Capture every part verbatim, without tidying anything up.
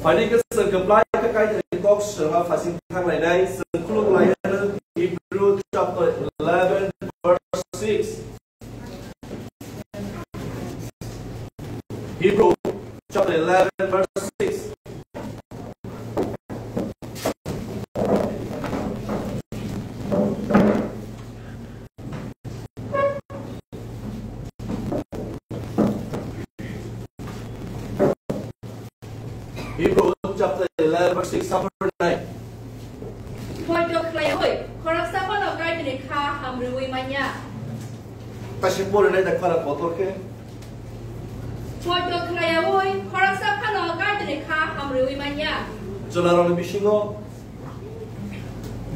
Phaidi khe chwng kwplai khe Kaitorni kok swrwngma phasing thanglainai, chwng khuluk lai anw Hebrew chapter eleven verse six. Hebrew chapter eleven verse six. Hebrew chapter eleven verse six, suffering night. Poito khlaiwi khoroksa phano Kaitorni kha hamrwi manya. Kaisa porinai da khara kotor khe. Poito khlaiwi khoroksa phano Kaitorni kha hamrwi manya. Chwlarokni bisingo.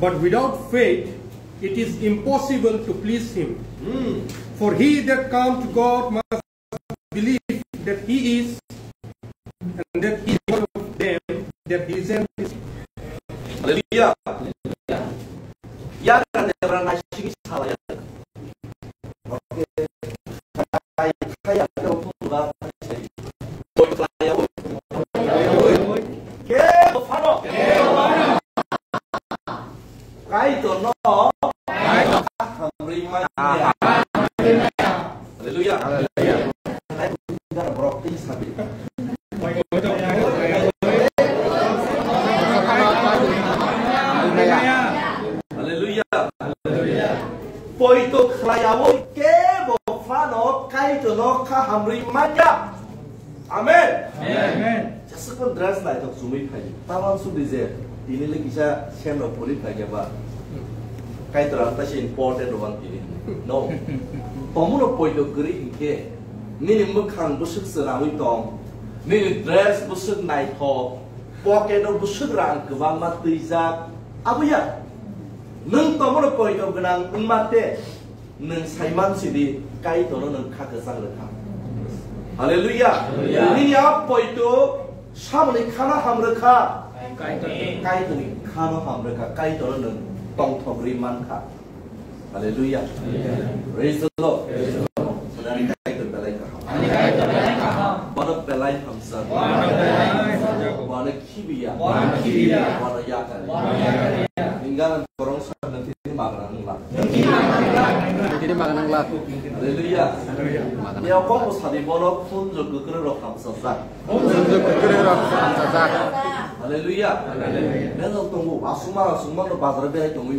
But without faith, it is impossible to please him. Hmm. For he that come to God must believe that he is, and that he reward them that diligently. Hallelujah. Ya kan ya berang nasi salaya. Kaya kaya. Kaitorno hamrwi manya. Hallelujah. Hallelujah. Borok tei sabi. Hallelujah. Poito khlaiyawi kebo phano Kaitorno kha hamrwi manya. Amen. Amen. Jesukon dress naithok chumui phai. Taman sudi je tini le kisa sen rok pori phai ba. Kaitor ang ta se important rok ang tini. No. Tomuno poito kwrwi hinkhe nini mwkhang bwswk swrangwi tong. Nini dress bwswk naithok. Pocket o bwswk rang kwbangma twijak. Abuya. Nwng tomuno poito gwnang wngma te. Nwng saiman sidi Kaitorno nwng kha kwchang rwkha. Hallelujah. Hallelujah. Nini a poito samani khana ham rwkha. Kaitorni. Kaitorni khano ham rwkha. Kaitorno nwng tongthok rwi mankha. Hallelujah. Hallelujah. Praise the Lord. Praise the Lord. Sodani Kaitor belai kaham. Ani Kaitor belai kaham. Bono belai hamsa. Bono belai hamsa. Bono khibiya. Bono khibiya. Bono yakari. Bono yakari. Hingga borong sa nang tini magana nang la. Tini magana nang la. Hallelujah. Hallelujah. Magana. Ya kok sadi bono phun jo gukre rok hamsa sa. Phun jo gukre rok hamsa sa. Hallelujah. Hallelujah. Bejal tongo, asuma asuma no bazar berai tongo.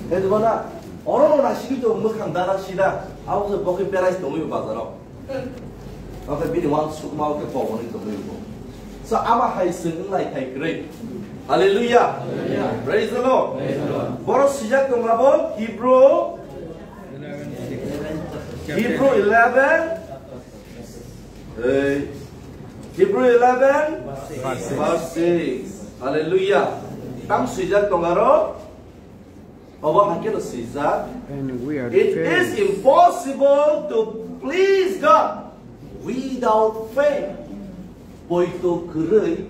Hei dibana, oro no nasigi to mwkhang dara sida, abo se boke berai tongo bazar o. Oke, bini wan sukma oke pogoni to muyugo. So, ama hai se wnglai thai kwrwi. Hallelujah. Hallelujah. Praise the Lord. Praise the Lord. Boro sijak tong abo Hebrew, Hebrew eleven, eh, Hebrew eleven, verse six. Verse six. Hallelujah. Tam sijak tong aro. Obo hai kheno swijak, and we are "It is failures. Impossible to please God without faith." Poito kwrwi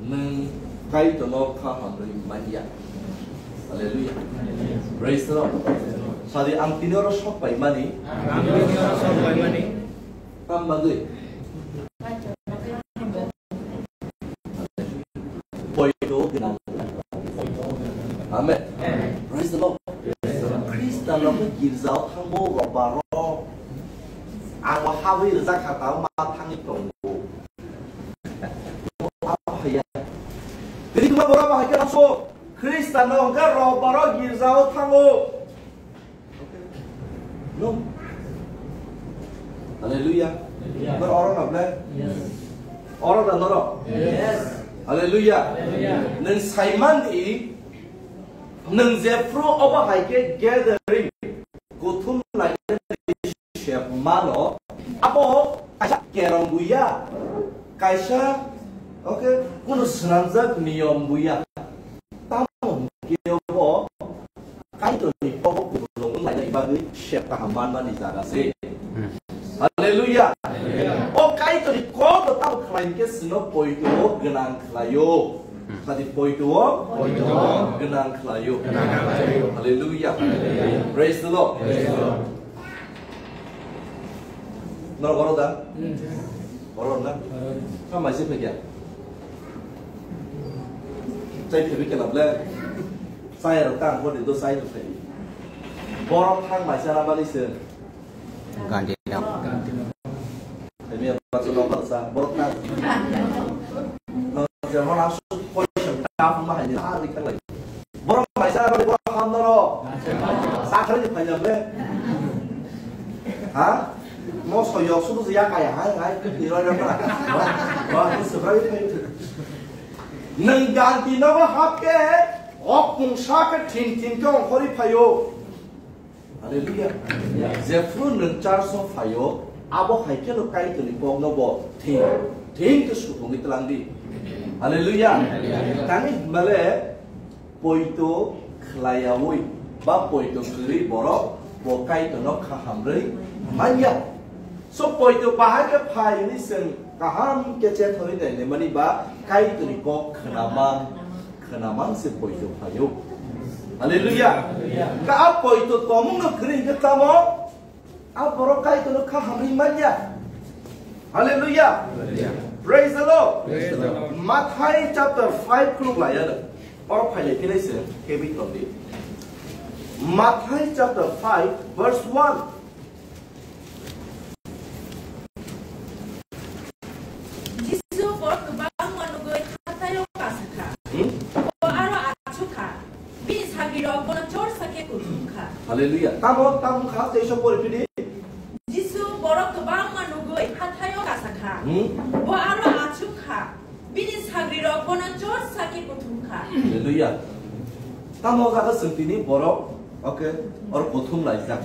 nwng Kaitorno kha hamrwi manya. Hallelujah. Praise the Lord. Sadi ang tini oro sok paimani. Ang tini oro sok paimani. Tam bagwi. Poito gwnang. Amen. Praise the Lord. Khristanrok girjao thangbo robbaro. Ang bo habwi rijak kha, tamo ma thangwi tongo. Abo haiya. Tini tuma borok bo hai khe so Khristanrok hwnkhe robbaro girjao thango. No. Hallelujah. Hallelujah. Nor oro na ble? Yes. Oro na noro? Yes. Hallelujah. Hallelujah. Nwng saiman di, nwng jephru obo hai khe gathering, kuthum lai sep mano, abo kaisa kerong buya, kaisa, oke, kuno swnamjak niyom buya. Tamo hwnkhe bo Kaitorni kokbo kwplung wnglainani bagwi sep kaham manmani jaga se. Hmm. Hallelujah. Hallelujah. O Kaitorni kokbo tamo khlai hwnkhe chwngno poito o gwnang khlaio. Hmm. Sadi poito o Poito o gwnang khlaio. Gwnang khlaio. Hallelujah. Hallelujah. Praise the Lord. Praise the Lord. Norok oro da? Hmm. Oro na? Tamo mai se phai kya? Chai phai kya na ble? Chai ro tang hodi do chai no phai. Borok thang mai sana bani se. Gandhi no. Emi apa tu nomor sa? Borok thang. No, se hona su question ta ma hai ni hari kan lai. Borok mai sana bani borok ham no ro. Sa khari phai na ble. Ha? Mo soyok sudu ya kaya hai hai ni roi roi na. Wa wa subrai phai. Nang ganti na ba hap ke ok pung sa ke thin thin ke ongkhori phayo. Hallelujah. Jephru nang church o phayo abo hai ke no Kaitorni kok no bo thin thin ke sukungwi tlang di. Hallelujah. Tani male poito khlaiyaui ba poito kwrwi borok bo Kaitorno kha hamrwi manya. So poito bahai khe phai hwnwi chwng kaham khe chethorwi nainai mani ba Kaitorni kok khwnamang, khwnamang se poito phaio. Hallelujah. Ka a poito tongmungno kwrwi hwnkhe tamo? A borok Kaitorno kha hamrwi manya. Hallelujah. Praise the Lord. Praise the Lord. Mathai chapter five khuluk laiya. Oro phailai phinai se kebi tongdi. Mathai chapter five verse one. Jisu borok kwbangma nugwi hathaio kasakha. Hmm? Bo aro achukha. Bini sagrirok bono chorsa khe kuthumkha. Hallelujah. Tamo, tamo kha, tei sok pori phidi. Jisu borok kwbangma nugwi hathaio kasakha. Hmm? Bo aro achukha. Bini sagrirok bono chorsa khe kuthumkha. Hallelujah. Tamo jaga chwng tini borok, okay, oro kuthum laijak.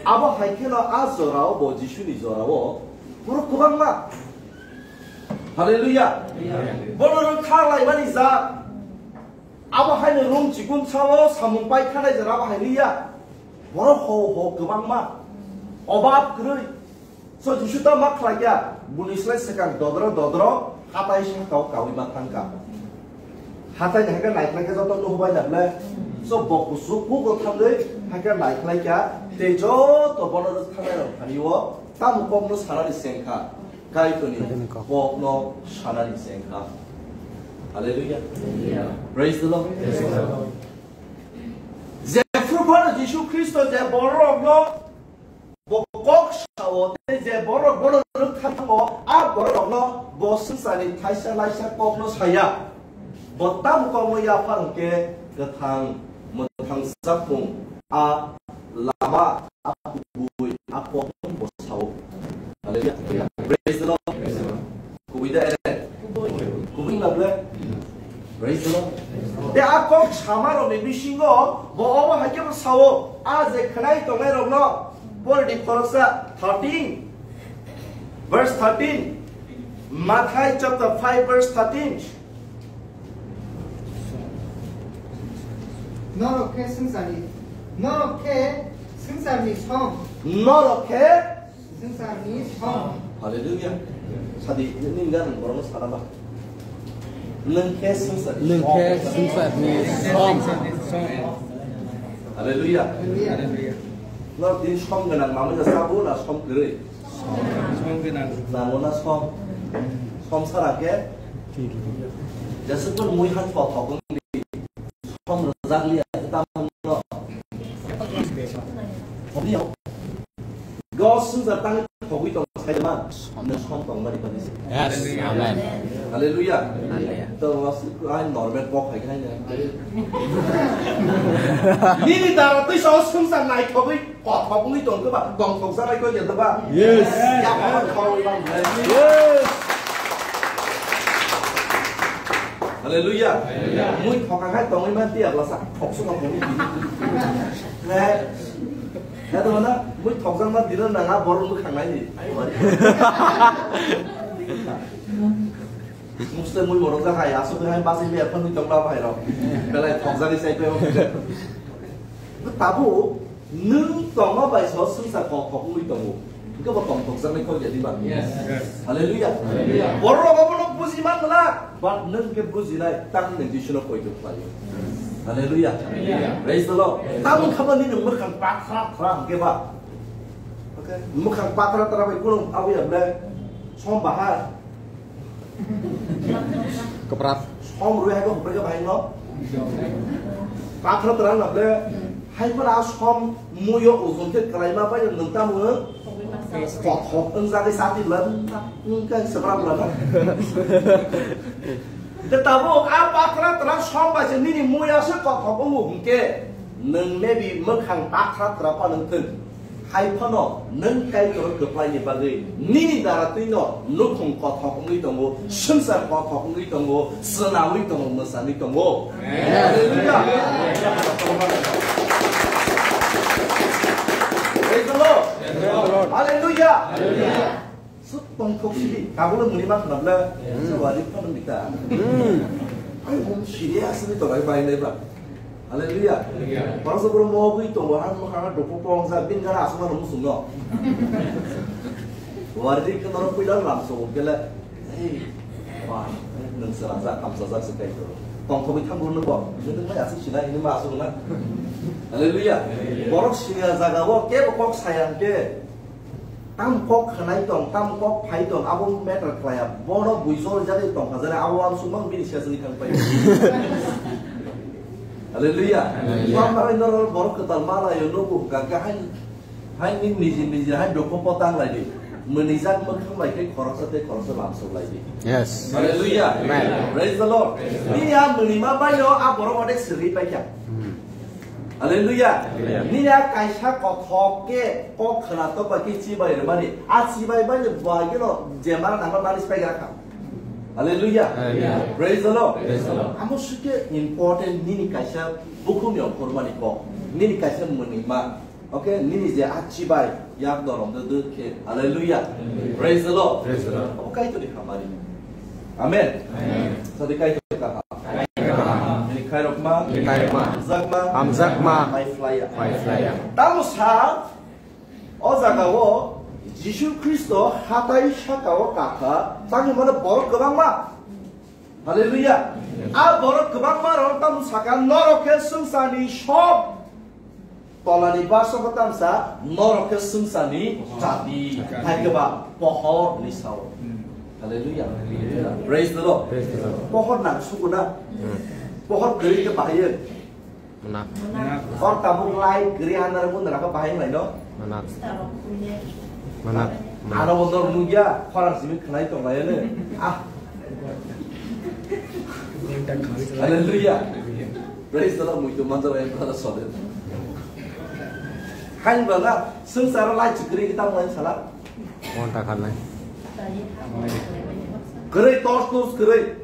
Abo hai kheno a jorao bo Jisuni jorao borok kwbangma. Hallelujah. Bono rwkha laimani jak. Abo haino room chikun sao samung pai khanai jora abo hai liya. Borok ho ho kwbangma. Obab kwrwi. So Jisu ta ma khlai kya? Buni slai swkang dodro dodro hatai sakao kaui ma thangka. Hatai ni haikhe naikhlai khe joto nuhubai na ble. So bo kusu kugo thangwi haikhe naikhlai kya. Tei joto bono rwkhanai rok thani o tamo kokno sanani chengkha. Kaitorni kokno sanani chengkha. Hallelujah. Praise the Lord. Jephru phano Jisu Khristo je bororokno bo kok sao tei je borok bono rwkthango, a bororokno bo swngcharni thaisa laisa kokno saya. Bo tamo kokno yaphar hwnkhe kwthang mwthang chapmung a lama, a kubui, a kokno bo sao. Hallelujah. Praise the Lord. Kubui da ere? Kubui na ble? Praise the Lord. Te a kok sama rok ni bisingo bo obo hai khe bo sao, a je khnai tongnai rok no. Pori di khoroksa thirteen, verse thirteen. Mathai chapter five verse thirteen. Norok khe swngcharni, norok khe swngcharni song. Norok khe swngcharni song. Hallelujah. Sadi, nini gana borokno sana ba. Nwng khe swngcharni Nwng khe song. Swngcharni song. Hallelujah. Hallelujah. Norok tini som gwnang mamai ja sabo na som kwrwi? Som gwnang. Nango na som? Som sara khe? Jesukno mui han thok thok wng di. Som rwjak liya, tamo no. Hobni hok. Go swngchar tangwi thogwi tong sai man. Nwng som tong mani bani se. Yes, amen. Hallelujah. Hallelujah. To was ai normal kok hai khai na. Nini dara twi so swngchar nai thogwi. Kothok wngwi tong khe ba, tongthok janai koi khe ba. Yes. Ya ba khoroi bang. Yes. Hallelujah. Hallelujah. Mui thoka khai tongwi man tiya bla sa, thok su thok ni. Ne. Ya to na, mui thok jang ma dino na nga bor mui khang nai ni. Muste mui morok ja hai, asuk hai basi me phone tong la bai ro. Belai thok jani sai pe. Tabu nwng tongma bai so swngchar kok kok wngwi tongo. Hwnkhe bo tong thokjaknai kok ya di ba? Yes. Hallelujah. Hallelujah. Borok rok abono buji man la, but nwng khe bujinai tang nwng Jisuno koi tong khlai. Hallelujah. Hallelujah. Praise the Lord. Yes. Tamo kha ba nini mwkhang pathra thra hwnkhe ba. Okay. Mwkhang pathra thra bai kuno abo ya ble. Som bahar. Kwprat. Som rwi hai ko hupre ke bahai no. Pathra terang na ble. Hai pala som muyo ujung ke kalai ma bai nung tam nung. Kothok wng jagwi sati bla. Nung ka sebra bla. Te tabuk a pathra terang som bai se nini muya se kothok wng hingke. Nung maybe mwkhang pathra terang pa nung thung. Hai phano nwng Kaitor kwplaini bagwi nini dara twino nukhung kothok wngwi tongo, swngchar kothok wngwi tongo, swnawi tongo, mwsanwi tongo. Amen. Hallelujah. Praise the Lord. Praise the Lord. Hallelujah. Hallelujah. Suk tongthok sidi, kabulo muni ma khna bla, sawari phano mita. Hmm. Ai hum serious ni tongai bai nai ba. Hallelujah. Hallelujah. Borok se borok mo bui tongo, ha mo ha dopo pong sa bin gara asma no musung no. Wardi ke norok puila lam so gele. Hey, ba, nung sera ja kam sa ja se kai to. Tong ko bi thang gun no bo. Nung mai asuk sina ini ma asuk na. Hallelujah. Borok sina jaga wo ke bo kok sayang ke. Tam kok khanai tong, tam kok phai tong, abo matter khlaiya. Bono buijo jani tong khajani, abo ang sumang bini sesni thang pai. Hallelujah. Hallelujah. Bang bang norok borok kwtal mala yo nogo hwnkha khe hai, hai ni niji niji hai dokho potang lai di. Mwnijak mwkhang bai khe khoroksa tei khoroksa lamsok lai di. Yes. Hallelujah. Amen. Praise the Lord. Nini a mwnima bai no a borok onek sirwi pai kha. Hmm. Hallelujah. Hallelujah. Nini a kaisa kothok khe kok khwnatok bai khe chibai rwmani. A chibai bai ni bai khe no jemar nangma nani sipai gra kha. Hallelujah. Hallelujah. Praise the Lord. Praise the Lord. Amo sike important nini kaisa bukhuk ni ongkhormani kok. Nini kaisa mwnima. Okay, nini je a chibai yak dorom de de khe. Hallelujah. Hallelujah. Praise the Lord. Praise the Lord. Abo Kaitorni hamari. Amen. Amen. Sadi Kaitor kaha. Amen. Nini khairokma. Nini khairokma. Hamjakma. Hamjakma. Pai phlaiya. Pai phlaiya. Tamo sa, o jaga o Jisu Khristo hatai saka o kakha, tamo mane borok kwbangma. Hallelujah. A borok kwbangma rok tamo saka norok khe swngcharni sob tolani basongo tamsa norok khe swngcharni chabi hai khe ba pohor ni sao. Hallelujah. Praise the Lord. Praise the Lord. Pohor nang sugo na. Hmm. Pohor kwrwi khe bahai. Mwnakha. Hor tabuk lai kwrwi hanaro mundra khe bahai wnglaino. Mwnakha. Mwnakha. Ano bo norok nukya, khorang simi khwnai tonglaiyano. Ah. Hallelujah. Praise the Lord, muitu manjak bai brother Soden. Hain bala, swngcharo lai chwkwrwi khe tamo lai sala. Monta khanai. Kwrwi, tos tos kwrwi.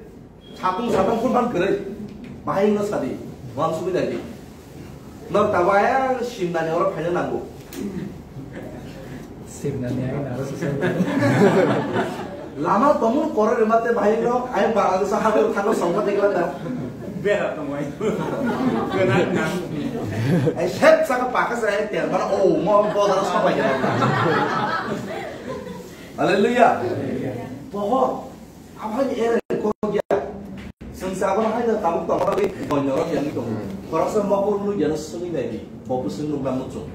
Satung satung phun ban kwrwi. Bahai no sadi. Wan subi dai di. Nok tabo ayang simnani oro phaina nango. Simnani ayang naro sosai. Lama tomung koro rwma te bahai no ayang Bangladesh ha thango songma dikla da. Bera tongwai. Kena nang. Ai sep saka pakas ai ter mana o mo bodara sabai. Hallelujah. Bohor. Aboni ere kok ya. Sengsa aboni haino tabuk tongma bagwi bonyorok yang tongo. Khoroksa mokol nukya no swngwi nai di. Bo bwswk nukna muchung.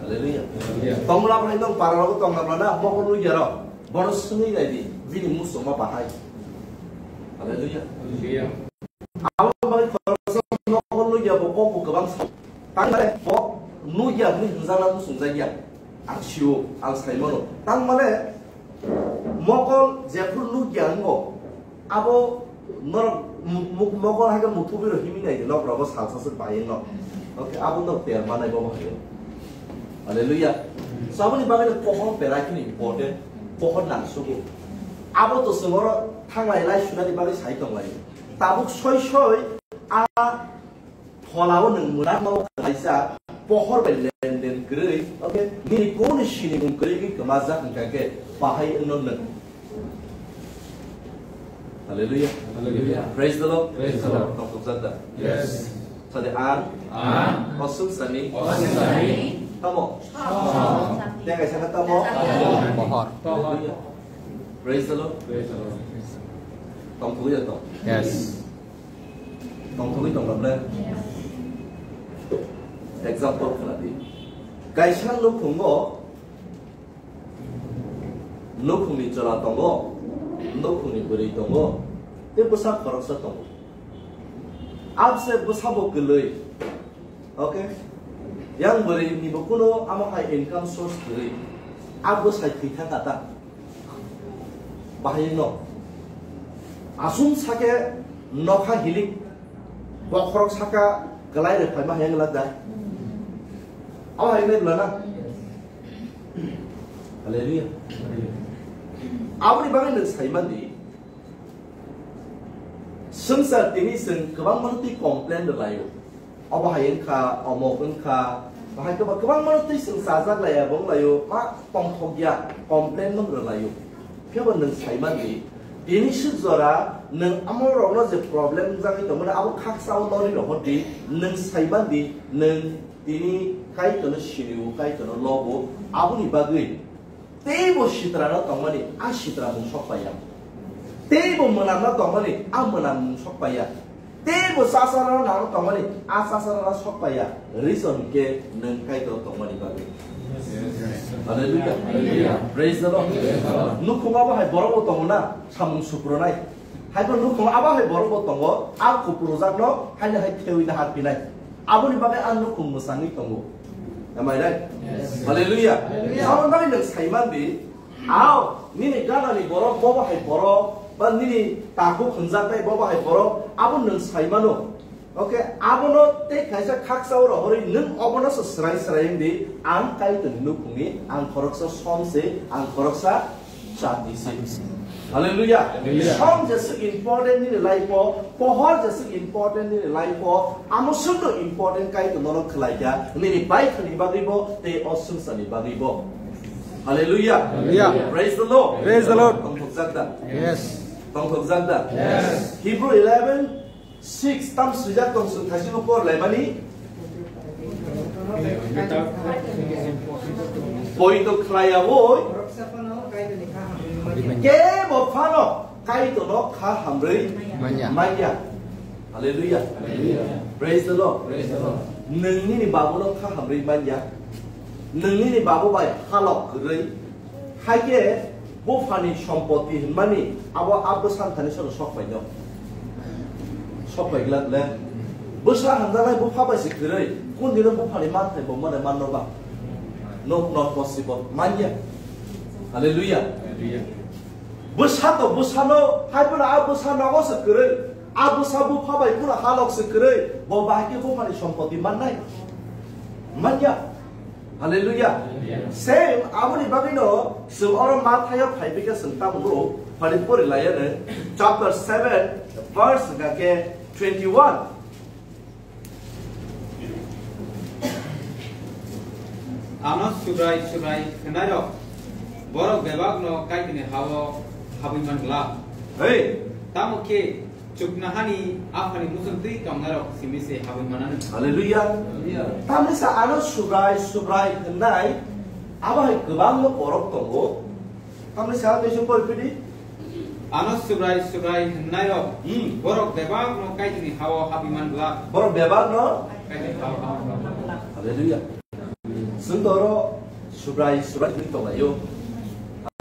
Hallelujah. Hallelujah. Tongmla bahai nong pararogo tongna mlana mokol nukya rok. Bono swngwi nai di. Bini muchungma bahai. Hallelujah. Hallelujah. Abo bagwi khoroksa mokol nukya bo kok bo kwbang sa. Tangmale bo nukya hwnwi hwnjakna muchungjakya. Ang sio, ang saimano. Tangmale mokol jephru nukya wngo, abo norok mu-, mu-, mokol hai khe muthubwi rw himwi nai di, nok rogo salsa swk bai wngno. Okay, abo nok ter manai bo hai. Hallelujah. So aboni bagwi no pohor berai kheno important, pohor nang sugo. Abo to chwng oro thanglai lai sunani bagwi sai tong lai. Tabuk soi soi a Pholao nwng mwnakma o khlaijak pohor bai lenden kwrwi, okay? Nini kunu sinimung kwrwi wngwi kwmajak hwnkha khe bahai wngno nwng. Hallelujah. Hallelujah. Praise the Lord. Praise the Lord. Tongthokjak da? Yes. Sadi ang. Ang. Osuk sani. Osuk sani. Tamo. Tamo. Tamo. Tamo. Tamo. Hallelujah. Praise the Lord. Praise the Lord. Tongthokjak tong. Yes. Tongthokgwi tongla ble? Example khna di. Kaisa nukhungo, nukhungni chwla tongo, nukhungni bwrwi tongo, tei bwsa khoroksa tongo. Abse bwsabo kwlwi. Okay? Yang bwrwi ni bo kuno amo hai income source kwrwi. A bwsai thwi thang kha ta. Bahai no. Asum sake nokha hilik. Bokhorok saka kwlai rwphai ma hayang lak da. Amo hai nai bwlana. Hallelujah. Aboni bagwi nwng sai mandi. Swngchar tini chwng kwbangma twi complain rwlaio. Obo hai wngkha, omok wngkha, bahai kwba-, kwbangma twi chwng chajak laiya, bo wnglaio, ma tongthok ya, complain no rwlaio. Phiya bo nwng sai mandi, tini swk jora nwng amo rokno je problem jagwi tongmani abo khaksa o nori rohor di, nwng sai mandi, nwng tini Kaitorno sinio, Kaitorno lobo, aboni bagwi Teibo sitrano tongmani, a sitra mung sok paiya. Teibo mwnamno tongmani, a mwnam mung sok paiya. Teibo chasarano nangno tongmani, a chasarano sok paiya. Reason khe nwng Kaitor tongmani bagwi. Hallelujah. Hallelujah. Praise the Lord. Praise the Lord. Nukhung abo hai borok bo tongo na, samung supronai. Hai bo nukhung abo hai borok bo tongo, a kupurjakno haino hai thewi da harpinai. Aboni bagwi ang nukhung mwsangwi tongo. Am I right? Yes. Hallelujah. Hallelujah. Aboni bagwi nwng sai man di, ao, nini ganani borok, bobo hai borok, ba nini takhuk hwnjaknai bobo hai borok, abo nwng sai mano. Okay, abono tei kaisa khaksa o rohorwi nwng obono se srai srai wng di, ang Kaitorni nukhungni, ang khoroksa som se, ang khoroksa Shanti se. Hallelujah. Hallelujah. Som jesuk important nini life o, pohor jesuk important nini life o, amo sungno important Kaitor nono khwlai kha, nini baithani bagwi bo, tei o swngcharni bagwi bo. Hallelujah. Hallelujah. Praise the Lord. Praise the Lord. Tongthokjak da? Yes. Tongthokjak da? Yes. Hebrew eleven, Six, tam swijak tong chwng thaichino por laimani. Poito khlaiyaui. Kebo phano Kaitorno kha hamrwi Manya. Manya. Hallelujah. Hallelujah. Praise the Lord. Praise the Lord. Nwng nini babuno kha hamrwi manya. Nwng nini babu bai halok kwrwi. Haikhe buphani sompoti hwnmani abo a bwsa thani sono sok paino. Sok pai glak le. Bwsa hamjaknai bupha bai se kwrwi. Kun dino buphani manthai bo mone manno ba? No, not possible. Manya. Hallelujah. Hallelujah. Bwsa to bwsano, hai phano a bwsa nogo se kwrwi. A bwsa bupha bai phano halok se kwrwi. Bo bahai khe buphani sompoti mannai? Manya. Hallelujah. Hallelujah. Same, aboni bagwino chwng oro Mathaio phaiphikhe chwng tamo nugo, phani pori laiya no, chapter seven, verse hwnkha khe twenty-one. Ano Subrai Subrai khwnairok, borok bebakno Kaitorni ha-o habwi man glak. Hey. Tamo khe Chuknohani Aphani muchungtwi tongnairok simi se habwi manani. Hallelujah. Hallelujah. Tamni sa ano Subrai, Subrai hwnnai, abo hai kwbangma borok tongo. Tamni sa ano teisa pori phidi. Ano Subrai, Subrai hwnnairok, hmm, borok bebakno Kaitorni ha-o habwi man glak. Borok bebakno? Kaitorni ha-o habwi man glak. Hallelujah. Chwng to oro Subrai, Subrai hwnwi tonglaio.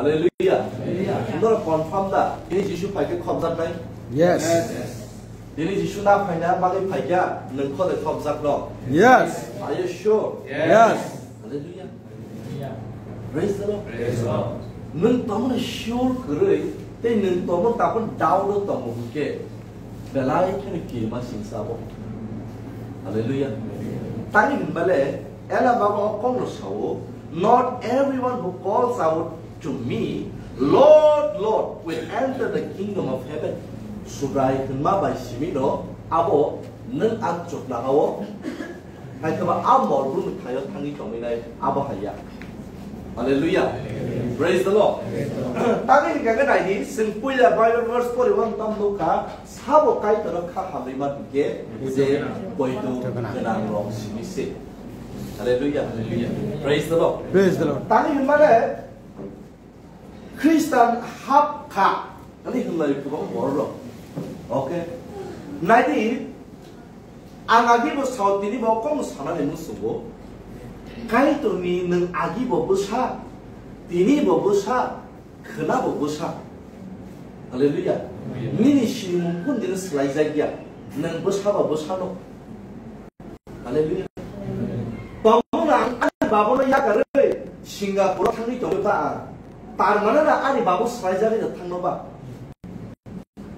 Hallelujah. Hallelujah. Chwng to oro confirm da? Tini Jisu phai khe khobjaknai? Yes. Tini Jisu na phaina bagwi phai kha, nwng kho de khobjakno? Yes. Are you sure? Yes. Hallelujah. Praise the Lord. Praise the Lord. Nwng tongmani sure kwrwi, tei nwng tongmani tabuk doubt o tongo hwnkhe, belai kheno kirima singsa bo. Hallelujah. Tani hinbale, Ela Baba o kokno sao, "Not everyone who calls out to me, 'Lord, Lord,' will enter the kingdom of heaven." Subrai hwnma bai simi no, abo nwng ang chukna ha-o, hai khe ba a mol brum thaio thangwi tongwi nai, abo hai ya. Hallelujah. Praise the Lord. Tani hwnkha khe nai di, chwng puila Bible verse pori uan tam nukha, sabo Kaitorno kha hamrwi ma hwnkhe je poito gwnang rok simi se. Hallelujah. Hallelujah. Praise the Lord. Praise the Lord. Tani hwnmane Khristan hap kha, ani hwnlai kwbang borok rok. Okay. Nai di, ang agi bo sao, tini bo kok sanani muchungo. Kaitorni nwng agi bo bwsa, tini bo bwsa, khwnabo bwsa. Hallelujah. Nini sinimung kun dino swlaijakya. Nwng bwsaba bwsano. Hallelujah. Tongmung ang ani babono yakarwi Singapore thangwi tongwi ba ang. Tar mane na ani babu swlaijagwi no thangno ba.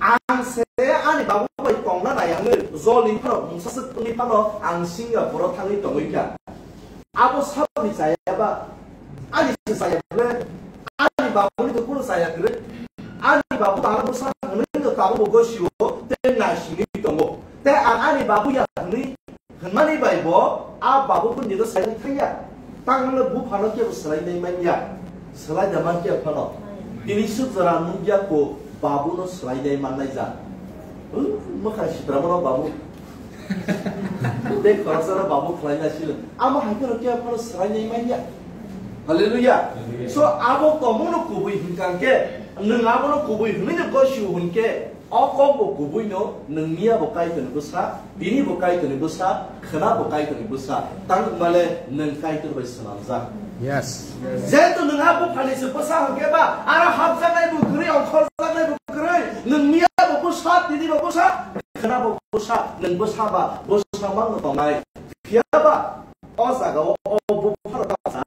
Ang se ani babu bai tongna nai ang joli phano mungsa swk wngwi phano ang Singapore thangwi tongwi kha. Abo saboni chaya ba ani se chaya ble ani babuni to kuno chaya kwrwi. Ani babu tamo bwsa hwnwi no tamo bo gosio tei naisingwi tongo. Tei ang ani babu ya hwnwi hwnmani bai bo a babu kun dino sai thangya. Tang le buphano kebo swlai nai manya. Swlai da man khe phano. Tini suk jora nukya ko babu no swlai nai mannai ja. Mwkhang sitra mano babu. Tei khoroksa no babu khlai na silo. Amo hai kheno kebo phano swlai nai manya. Hallelujah. So abo komono kubui hwnkang khe, nwng abono kubui hwnwi no gosio hwnkhe, o kok bo kubui no, nwng miya bo Kaitorni bwsa, tini bo Kaitorni bwsa, khwna bo Kaitorni bwsa. Tang male nwng Kaitor bai swnamjak. Yes. Jehetu nwng a buphani se bwsa hwnkhe ba, aro hapjaknai bo kwrwi, ongkhorjaknai bo kwrwi, nwng miya bo bwsa, tini bo bwsa, khwna bo bwsa, nwng bwsa ba, bwsa mangno tongnai. Phiya ba, o jaga o, o buphano ta sa,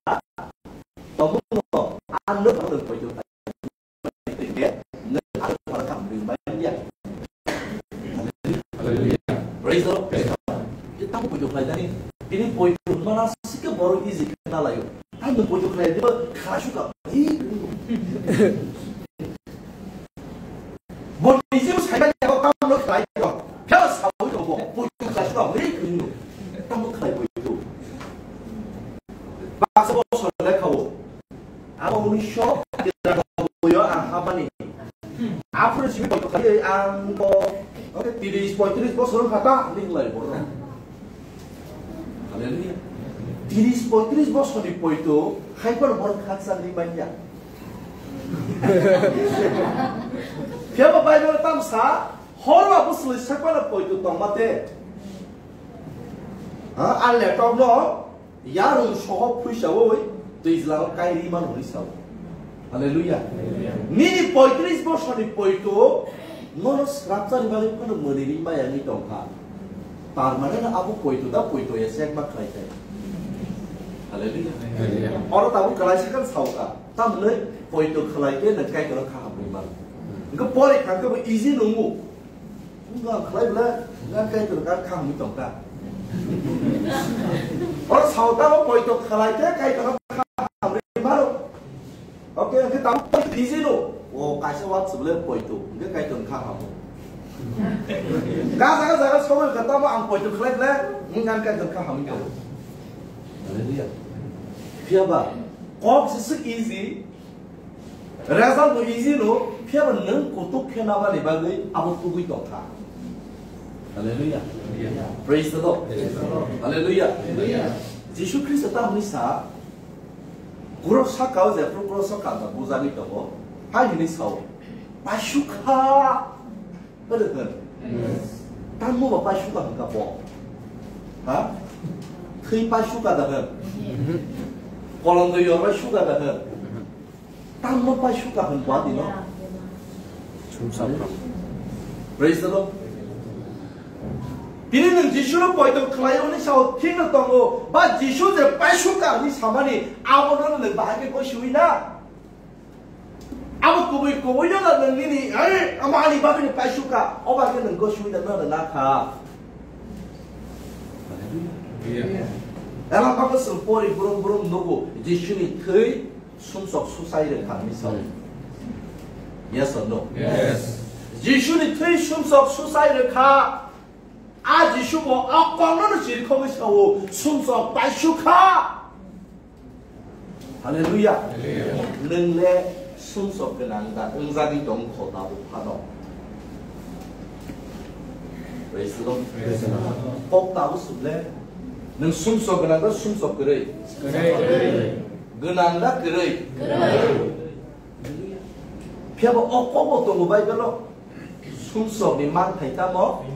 tongmung no, ang nwng phano nwng poito. Praise the Lord. Praise the Lord. Kita mo poito khlai dani. Tini poito mana sikhe boro easy khna layo. Ang nwng poito khlai diba khasuk ka. Bo niji mo sai dani ko kam lo khlai ko. Phela sawi ko bo. Poito khasuk ka. Hei kunu. Tamo khlai poito. Baksa bo sole khawo. Abo unisho tiranobboio ang habani. Aphuru simi poito khlai ang bo, oke, tiris, poitris bosor wngkha ta, hinwi khlai borok. Hallelujah. Tiris, poitris bosorni poito, hai phano borok khaksa hinwi manya. Phiya bo Bible tam sa, hor ba bwswlwi sai phano poito tongma te. Ha, a letok no, Yarung sohok phuisawi twijlango kairi mano hwnwi sao. Hallelujah. Hallelujah. Nini poitris bosorni poito nono srapchani bagwi phano mwnwi ri maya wngwi tongkha. Tar mane no abo poito da poito ya chek ma khlai khe. Hallelujah. Hallelujah. Oro tabuk kwlaisa khe sao kha. Tamni poito khlai khe nang Kaitorno kha hamwi mano. Hwnkhe pore thang khe bo easy nungo. Wngkha khlai bwle, wngkha Kaitor kha kha hamwi tong kha. Oro sao ta o poito khlai khe Kaitor kha hamwi maro. Oke, hwnkhe tamo poito easy no. O kaisa wak se bwle poito, hwnkhe Kaitor kha hamo. Ka jaga jaga sobo kha tamo ang poito khlai bwle, wngkha Kaitor kha hamwi tong. Hallelujah. Phiya ba, kok se swk easy, result bo easy no, phiya ba nwng kutuk khe nabani bagwi abo tugwi tongkha. Hallelujah. Praise the Lord. Praise the Lord. Hallelujah. Hallelujah. Jisu Khristo ta hwnwi sa, kros saka o jephru kros o kanda bujagwi tongo, hai hwnwi sao, "Paisukha." Odo hwn. Yes. Tamo ba paisuka hwnka bo? Ha? Thwi paisuka da hwn? Kolom dwi yorbai suka da hwn? Tamo paisuka hwn bo adino? Sumsok. Praise the Lord. Tini nwng Jisuno poito khlai hwnwi sao thikno tongo, ba Jisu je paisuka hwnwi samani abono nwng bahai khe gosiwi na? Abo kubui kubui no da nwng nini, "Are, amo ani bagwi ni paisuka, o bagwi nwng gosiwi da no da na kha." Hallelujah. Ela bagwi chwng pori brum brum nugo, Jisuni thwi sumsok susai rwkha hwnwi sao. Yes or no? Yes. Jisuni thwi sumsok susai rwkha. A Jisu bo a kokno no chirikhogwi sao, "Sumsok paisukha." Hallelujah. Hallelujah. Nwng le sumsok gwnang da wngjagwi tong kho tabuk phano? Praise the Lord. Praise the Lord. Kok tabuk suk le, nwng sumsok gwnang da sumsok kwrwi? Kwrwi. Gwnang da kwrwi? Kwrwi. Phiya bo o kok bo tongo Bible o. Sumsokni manthai tamo?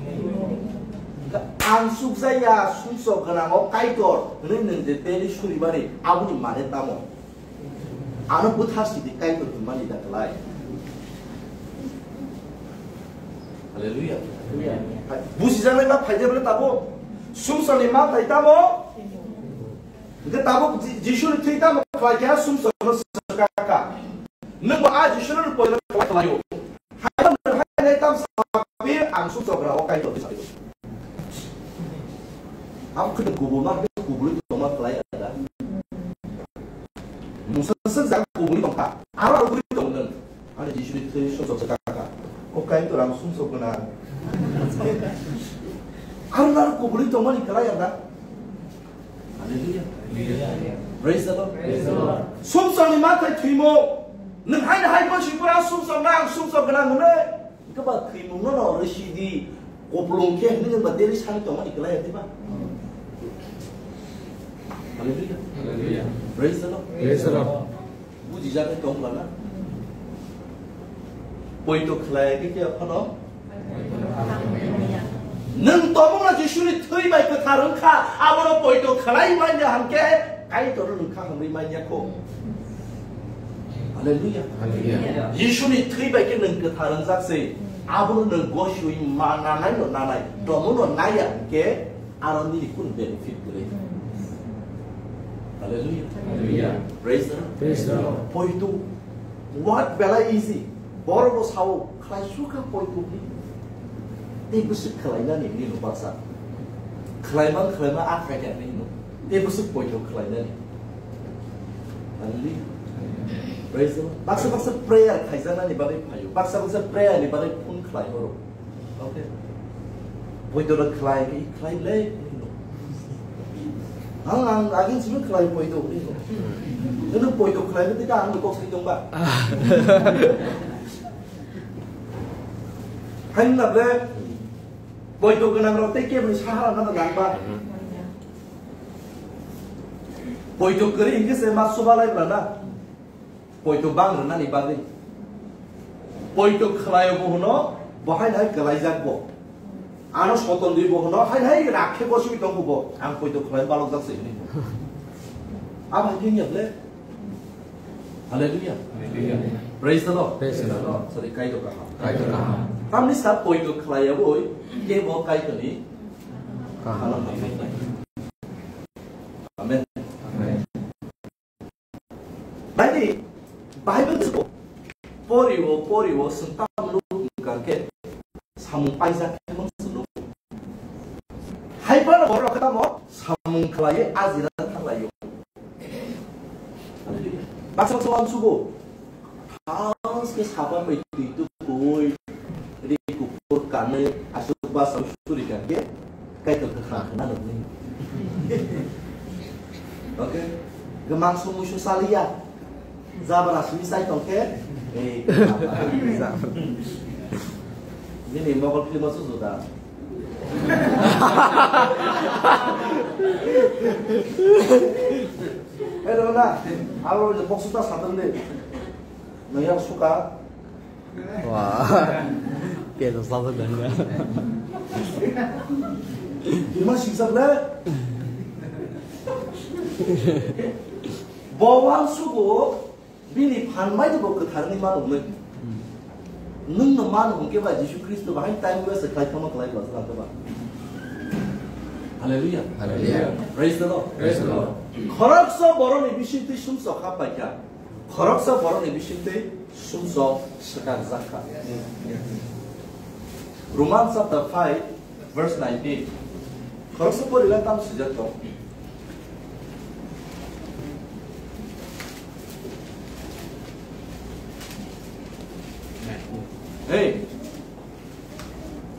Ang sukjaya sumsok gwnango Kaitor hwnwi nwng je tei suri mani aboni mane tamo? Ano bwtha sidi Kaitor hwnmani da kwlai. Hallelujah. Busijaknai ma phaide bwle tabuk. Sumsokni ma thai tamo. Hwnkhe tabuk Ji-, Jisuni thwi tamo khlai kha sumsokno swkakha. Nwng bo a Jisuni poila khlaio. Hai nwng hai nai tam sapi ang sumsok rao Kaitor sapi. Ang khwtwng kubulma, kubului tongma khlai ada. Mungsa swk jang kubului tongkha. Aro kubului tong nwng. Ani Jisuni thwi sumsok swkakha. O Kaitor ang sumsok gwnang. Aro nang kubului tongmani khlai ada. Hallelujah. Praise the Lord. Praise the Lord. Sumsokni mathai thwimo. Nwng haino hai bo sipura sumsok na ang sumsok gwnang hwnwi. Hwnkhe ba thwimungno no rwsidi. Koplong khe hwnwi nwng ba deri sani tongmani kwlai ya diba? Hallelujah. Hallelujah. Praise the Lord. Praise the Lord. Bujijak khe tong lana. Poito khlai khe khe phano. Nwng tongmungno Jisuni thwi bai kwthar wngkha, abono poito khlai manya hwnkhe Kaitor nwng kha hwnwi manya kho. Hallelujah. Hallelujah. Jisuni thwi bai khe nwng kwthar wngjak se, abono nwng gosiui ma nanai no nanai, tongmungno naiya hwnkhe, aro nini kun benefit kwrwi. Hallelujah. Hallelujah. Praise the Lord. Praise the Lord. Poito. What belai easy. Borok bo sao khlai sukha poito ni. Tei bwswk khlainani nini baksa. Khlaimang khlaima a khaikha nini. Tei bwswk poito khlainani. Hallelujah. Praise the Lord. Baksa baksa prayer khaijaknani bagwi phaio. Baksa baksa prayer ni bagwi phone khlai horo. Okay. Poito rok khlai, khlai le. Ang, ang, agin simi khlai poito. Nunu poito khlai le, tika ang kok sai tong ba. Hain na ble, poito gwnang rok tei kebni sahara na nang ba. Poito kwrwi hingke se ma suba lai bra na. Poito bang rwnani bagwi. Poito khlaio bo hwno, bo hai hai kwlaijak bo. Ano soton dwi bo hwno, hai hai rakhe goswi tongo bo. Ang poito khlai balokjak se hwnwi. Abo hai khe wngya ble? Hallelujah. Hallelujah. Praise the Lord. Praise the Lord. Sorry, Kaitor kaham. Kaitor kaham. Tamni sa poito khlaiya boi, ke bo Kaitorni kaham. Amen. Amen. Naidi, Bible siko, poriwo, poriwo, sengtam nuk hwnkhe, samung paijak khe mung sunu. Hai phano borok khe tamo samung khlaiwi ajira thanglaio. Baksa baksa uansugo. Thang khe sapa bai twi tukui, ri kuphur kanwi, aswk basa suri kan khe, Kaitor kwkhwrang khna nukni. Okay? Gwmang sumui su saliya. Jabra simi sai tong khe, ei, nini Mogol film o sujuda. Hello na, abo je box ta satam de. Nang yang suka. Wah. Piyaj satam dan ya. Ima siksa ble. Bawang suku. Bini phan bai bo kwthar ni mano hwnwi. Nwng no mano hwnkhe ba Jisu Khristo bahai time waste khlai phano khlai ba sala ba. Hallelujah. Hallelujah. Praise the Lord. Praise the Lord. Khoroksa boroni bisingtwi sumsok hap paikha. Khoroksa boroni bisingtwi sumsok swkang jakha. Romans chapter five, verse nineteen. Khoroksa porilang tam swijak tong. Hey.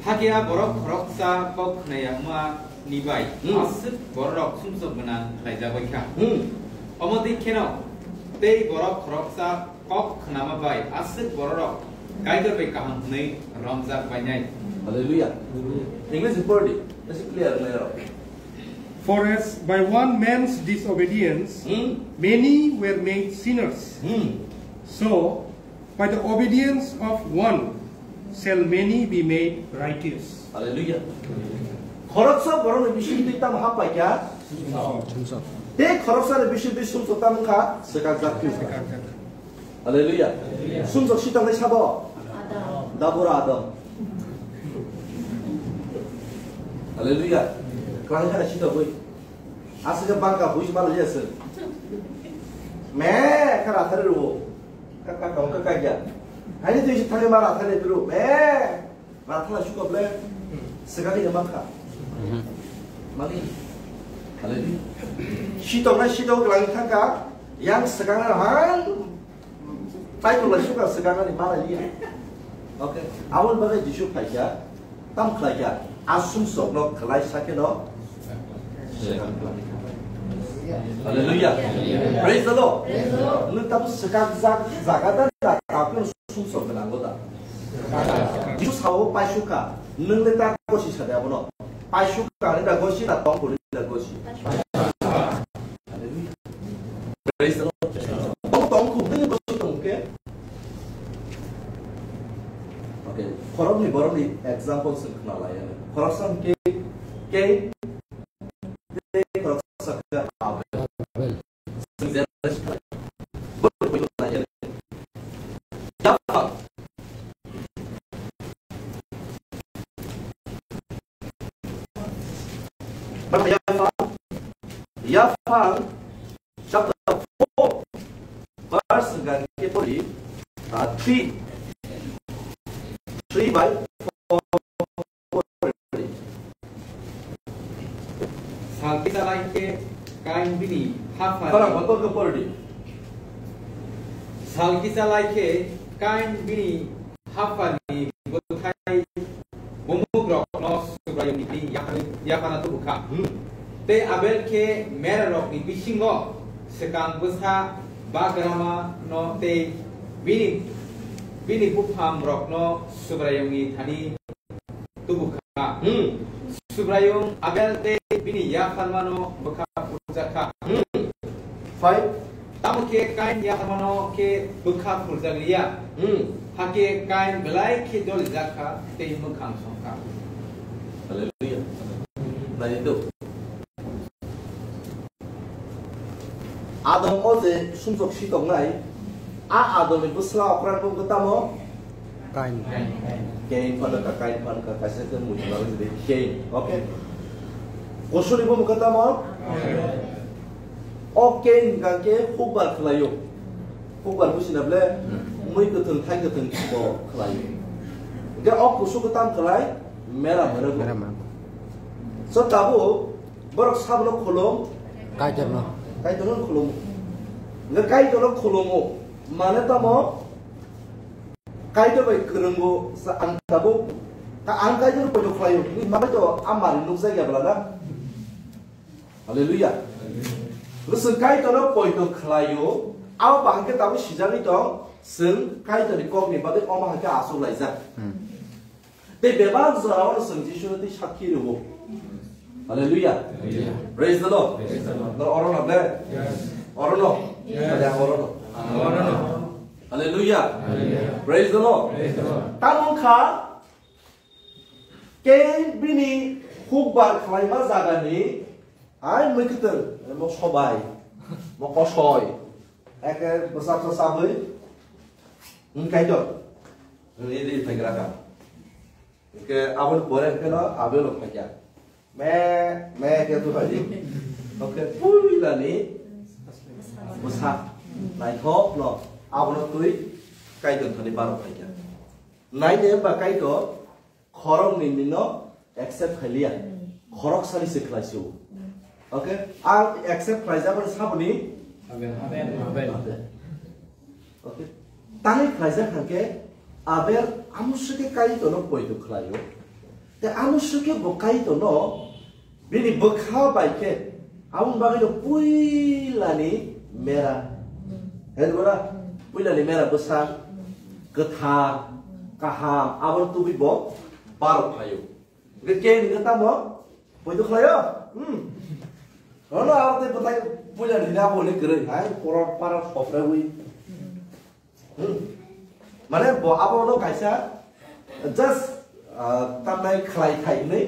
Hakhe a borok khoroksa kok khna yangma ni bai Hmm. aswk bororok sumsok gwnang khlaijak bai kha. Hmm. Omo twi kheno tei borok khoroksa kok khnama bai aswk bororok Kaitor bai kaham hwnwi romjak bainai. Hallelujah. English pori di. Esi clear na yaro. For as by one man's disobedience, Hmm. many were made sinners. Hmm. So, by the obedience of one shall many be made righteous. Hallelujah. Khoroksa borokni bisingtwi tamo hap paikha? Sumsok. Tei khoroksani bisingtwi sumsok tamo wngkha swkakjak. Hallelujah. Sumsok sitongnai sabo? Dabura Adam. Hallelujah. Kwlangwi khana sitogwi. Aswk bangka buji mano liya se. Me kha rathari rwo. Ka ka ka ka ka ya. Ani twi thangwi ma rathari rwo. Me. Rathana suka ble. Segani ya mangka. Mani. Hallelujah. Sitokna sitok lang thangka. Yang segana hang. Pai ko la suka segana ni mara liya. Okay. Awal bagai Jisu phaikya. Tam khlaikya. Asumsok no khlai sakeno. Hallelujah. Praise the Lord. Nwng tabuk swkakjak jaga da, da, tabuk sumsok gwnango da. Jisu sao paisukha, nwng le ta gosi sade abono. Paisukha ni da gosi, na tongkhu ni da gosi. Hallelujah. Praise the Lord. Tong, tongkhu ni gosi tongkhe. Okay. Khoroknwi borokni example se khna lai. Khoroksa ke, ke Yaphang chapter four, verse hwnkha khe pori, ah, three, three by four. Salkisa lai khe Kain bini hapha. Khorang kotor khe pordi. Salkisa lai khe Kain bini haphani bwthai bumukrokno Subraiyungni yaphana, yaphana tubu kha. Hmm. Tei Abel khe merarokni bisingo swkang bwsa bagrama no tei bini, bini buphamrokno Subraiyungni thani tubu kha. Hmm. Subraiyung Abel tei bini yapharmano bwkha phurjak kha. Hmm. Five. Tamo khe Kain yapharmano khe bwkha phurjak liya. Hmm. Hakhe Kain belai khe jolijak kha tei mwkhang song kha. Hallelujah. Nai do. Adam o je sumsok si tongnai, a Adam ni bwsla okra bo tamo? Kain. Kain phano ka, Kain phano ka, kaisa khe mui thwlai rw Kain. Okay. Kosuni bo mukha tamo? O Kain hwnkha khe hukbar khlaio. Hukbar busi na ble? Mui kwthwng, thai kwthwng bo khlaio. Hwnkhe o kusu kwtam khlai mera mera bo. Mera mera bo. So tabuk borok sabono khulum. Kaitorno. Kaitorno khulumo. Hwnkhe Kaitorno khulumo. Mane tamo? Kaitor bai kwrwngo sa ang tabuk. Ta ang Kaitor poito khlaio. Ni mabai to amari nukjak ya bla na? Hallelujah. Listen, Kaitorno poito khlaio. Abo bahai khe tabuk sijagwi tong. Chwng Kaitorni kokni bagwi omo hai khe achuk laijak. Hmm. Tei bebak jorao chwng Jisuno tei sakhi rwo. Hallelujah. Hallelujah. Praise the Lord. Praise the Lord. No, oro no, ble? Yes. Oro no? Yes. Ble, oro no? Oro no. Hallelujah. Hallelujah. Praise the Lord. Praise the Lord. Tamo kha, Kain bini hukbar khlaima jagani, ai mui kwthwng, mo sobai, mo kosoi, eke bwsa bwsa bwi, wng Kaitor. Hwnwi ri phaigra kha. Hwnkhe aboni pore hwnkhe no Abel rok phaikha. Me, me khe tu phai di. Hwnkhe puilani bwsa naithok no abono twi Kaitor thani barok phaikha. Naine ba Kaitor khoroknwi nino accept khailiya. Khoroksani se khlaisio. Okay? Ang accept khlaijak mani saboni? Amen. Amen. Amen. Okay. Tani khlaijak hwnkhe Abel amusuke Kaitorno poito khlaio. Te amusuke bo Kaitorno bini bwkha bai khe aboni bagwino puilani mera. Hwnwi bono puilani mera bwsa kwthar, kaham, abono tubui bo barok phaio. Hwnkhe khe hwnkhe tamo? Poito khlaio? Hmm. Ono abo tei bwthai puila rina bo hwnwi kwrwi. Hai, poro para sopre wi. Hmm. Mane bo abono kaisa just, ah, tamnai khlai khai hwnwi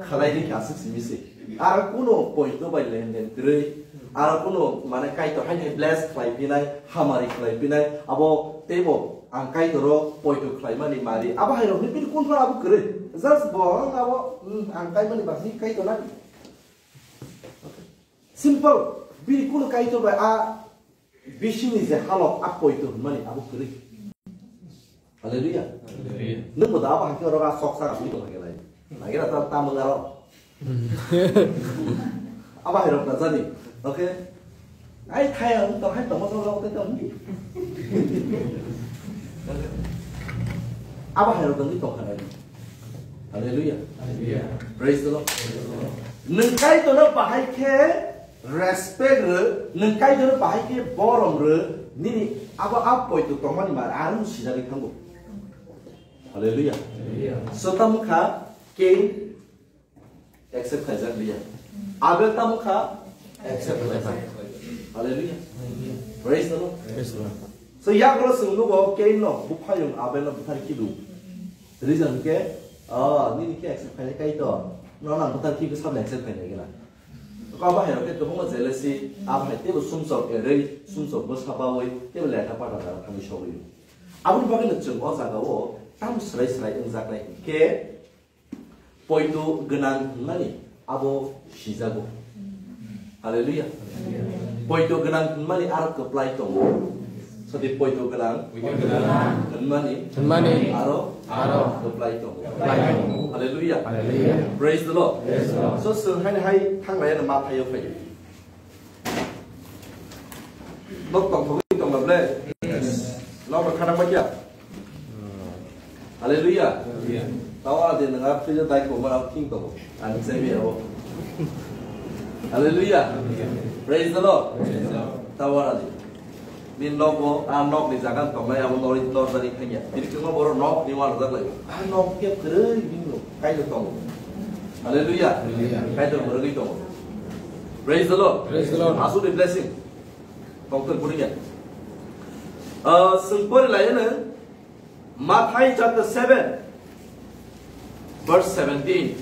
khlai ri kha aswk simi se. Ar kuno poito bai lenden kwrwi. Aro kuno mane Kaitor hai hai bless khlai pinai, hamari khlai pinai, abo teibo ang Kaitoro poito khlai mani mari. Abo hai rok ni bini kun phano abo kwrwi. Just bo ang abo, hmm, ang kai mani ba hi Kaitor na. Simple. Bini kuno Kaitor bai a bisingni je halok a poito hwnmani abo kwrwi. Hallelujah. Hallelujah. Nwng bo da abo hakhe oro a sok saka bini tong hakhe lai. Lagi ra ta, ta mwnga ro. Abo hai rok na jani. Okay. Ai thai ang to hai to mo to te to. Abo hai rok ni tong kha lai. Hallelujah. Hallelujah. Praise the Lord. Nwng Kaitorno bahai khe respect rw, nwng Kaitorno bahai khe borom rw, nini abo a poito tongmani mar, ang sijagwi thango. Hallelujah. Hallelujah. So tamo kha Cain accept khaijak liya. Abel tamo kha accept khaijak. Hallelujah. Praise the Lord. Praise the Lord. So yagulo chwng nugo Cain no buphayung Abel no buthar kidu. Reason ke, ah, nini khe accept khainai Kaitor. No nang buthar kidu sabni accept khainai gila. Ko bahai rok khe kwbangma jealousy, abo hai teibo sumsok erwi, sumsok bwsa bawi, teibo letha pata jara thangwi sogwi. Aboni bagwi no chwng o jaga o tamo swrai swrai wngjaknai hinkhe poito gwnang hwnmani abo sijago. Hallelujah. Poito gwnang hwnmani aro kwplai tongo. Sadi poito gwnang hwnmani aro kwplai tongo. Hallelujah. Praise the Lord. So, chwng haini hai thanglai ano ma phaio phaio. Nok tongthogwi tongla ble? Nok no khana bakya? Hallelujah. Tawa de nang ar tija dai ko ma thing to. Ani se bi abo. Hallelujah. Praise the Lord. Tawa de. Ni nogo, a nokni jaga tongnai abo nori norjani khanya. Bini kwma borok nokni uanojak lai. A nok khe kwrwi bini no kaino tongo. Hallelujah. Hallelujah. Kaitor mwrwgwi tongo. Praise the Lord. Praise the Lord. Asukni blessing. Tongthok bwrwngya. Ah, chwng pori lai ano. Mathai chapter seven, verse seventeen.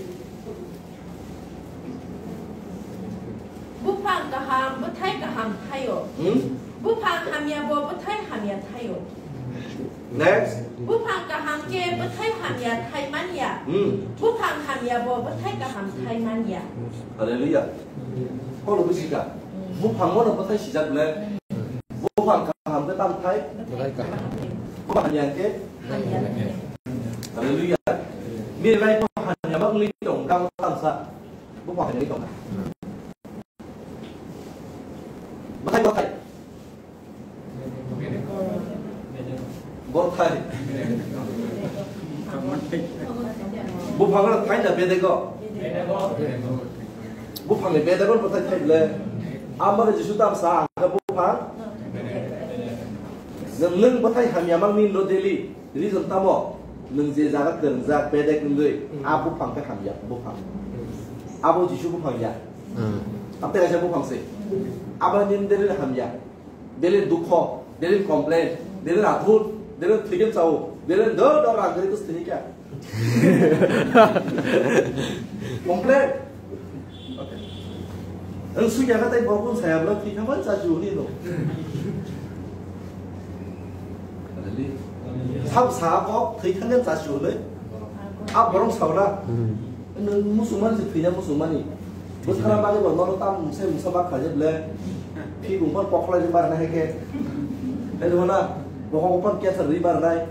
Buphang kaham, bwthai kaham thaio. Hmm? Buphang hamya bo bwthai hamya thaio. Next. Buphang kaham khe bwthai hamya thai manya. Hmm. Buphang hamya bo bwthai kaham thai manya. Hallelujah. Kono bujika. Buphang mono bwthai sijak le. Buphang kaham khe tam thai? Bwthai kaham. Buphang hamya khe? Hamya. Hallelujah. Ni lai buphang hamya ma wngwi tong, kamo tamsa. Buphang hamya wngwi tong. Bwthai, bwthai. Bwthai. Buphang no thai na bedego. Buphang ni bedego bwthai thai le. Amare Jisu tamsa ang khe buphang. Nwng, nwng bwthai hamya mang ni no daily. Reason tamo? Nwng je jaga kwrwngjak bedek wngwi, a buphang khe hamya, buphang. Abo Jisu buphang ya. Hmm. Amtei kaisa buphang se. Abo ni daily hamya. Daily dukho, daily complain, daily rathud, daily thwigen chao, daily do do rang gari kus thini kya. Complain. Ang suya ka tai bokun saya bla thwi khaman cha ju ni no. Sab sa ko thwi khaman cha ju le. A borong saura. Hmm. Nwng musulman se thwina musulmani. Bwsana bagwi bo nono tam se musa bak khaje ble. Phi bung pon pokhlai ri mar na heke. Ai do na. Bo ko pon cancer ri mar nai.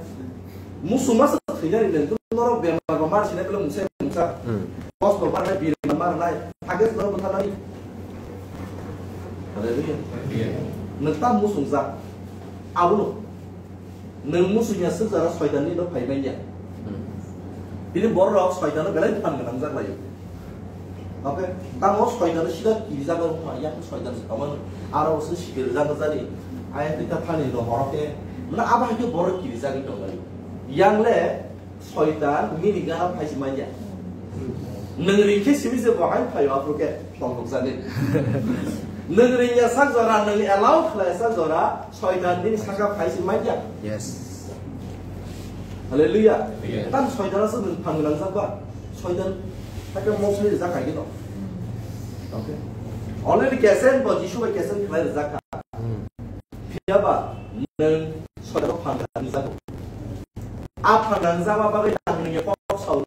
Musulman se thwina ri le. Norok bemar ba mar sina ble musa musa. Hmm. Kos bo mar nai, bir mar nai. Age norok bwtharnai. Hallelujah. Nwng tam musung jak. Abono. Nwng musunya swk jora soitanni no phai manya. Hmm. Bini borok soitano belai phan gwnang jak laio. Okay? Tamo soitano sida kiri jago wngkha, yang soitan se tongmani. Aro se sikir jago jani. Ayang twi ta thani no horo khe. Mane abo hai khe borok kiri jagwi tong laio. Yang le soitan nini gana phai se manya. Nwng ring khe simi se bo hai phaio aphuru khe tongthok jani. Nwng ringya sak jora, nwng allow khlai sak jora, soitan nini saka phai se manya. Yes. Hallelujah. Hallelujah. Tam soitan asa nwng phang gwnang jak ba. Soitan hakhe mosri rijak hai khe no. Okay. Already kesen bo Jisu bai kesen khlai rijak kha. Phiya ba nwng soijakno phan rang jago. A phan rang jama bagwi ang nwngni kok sao.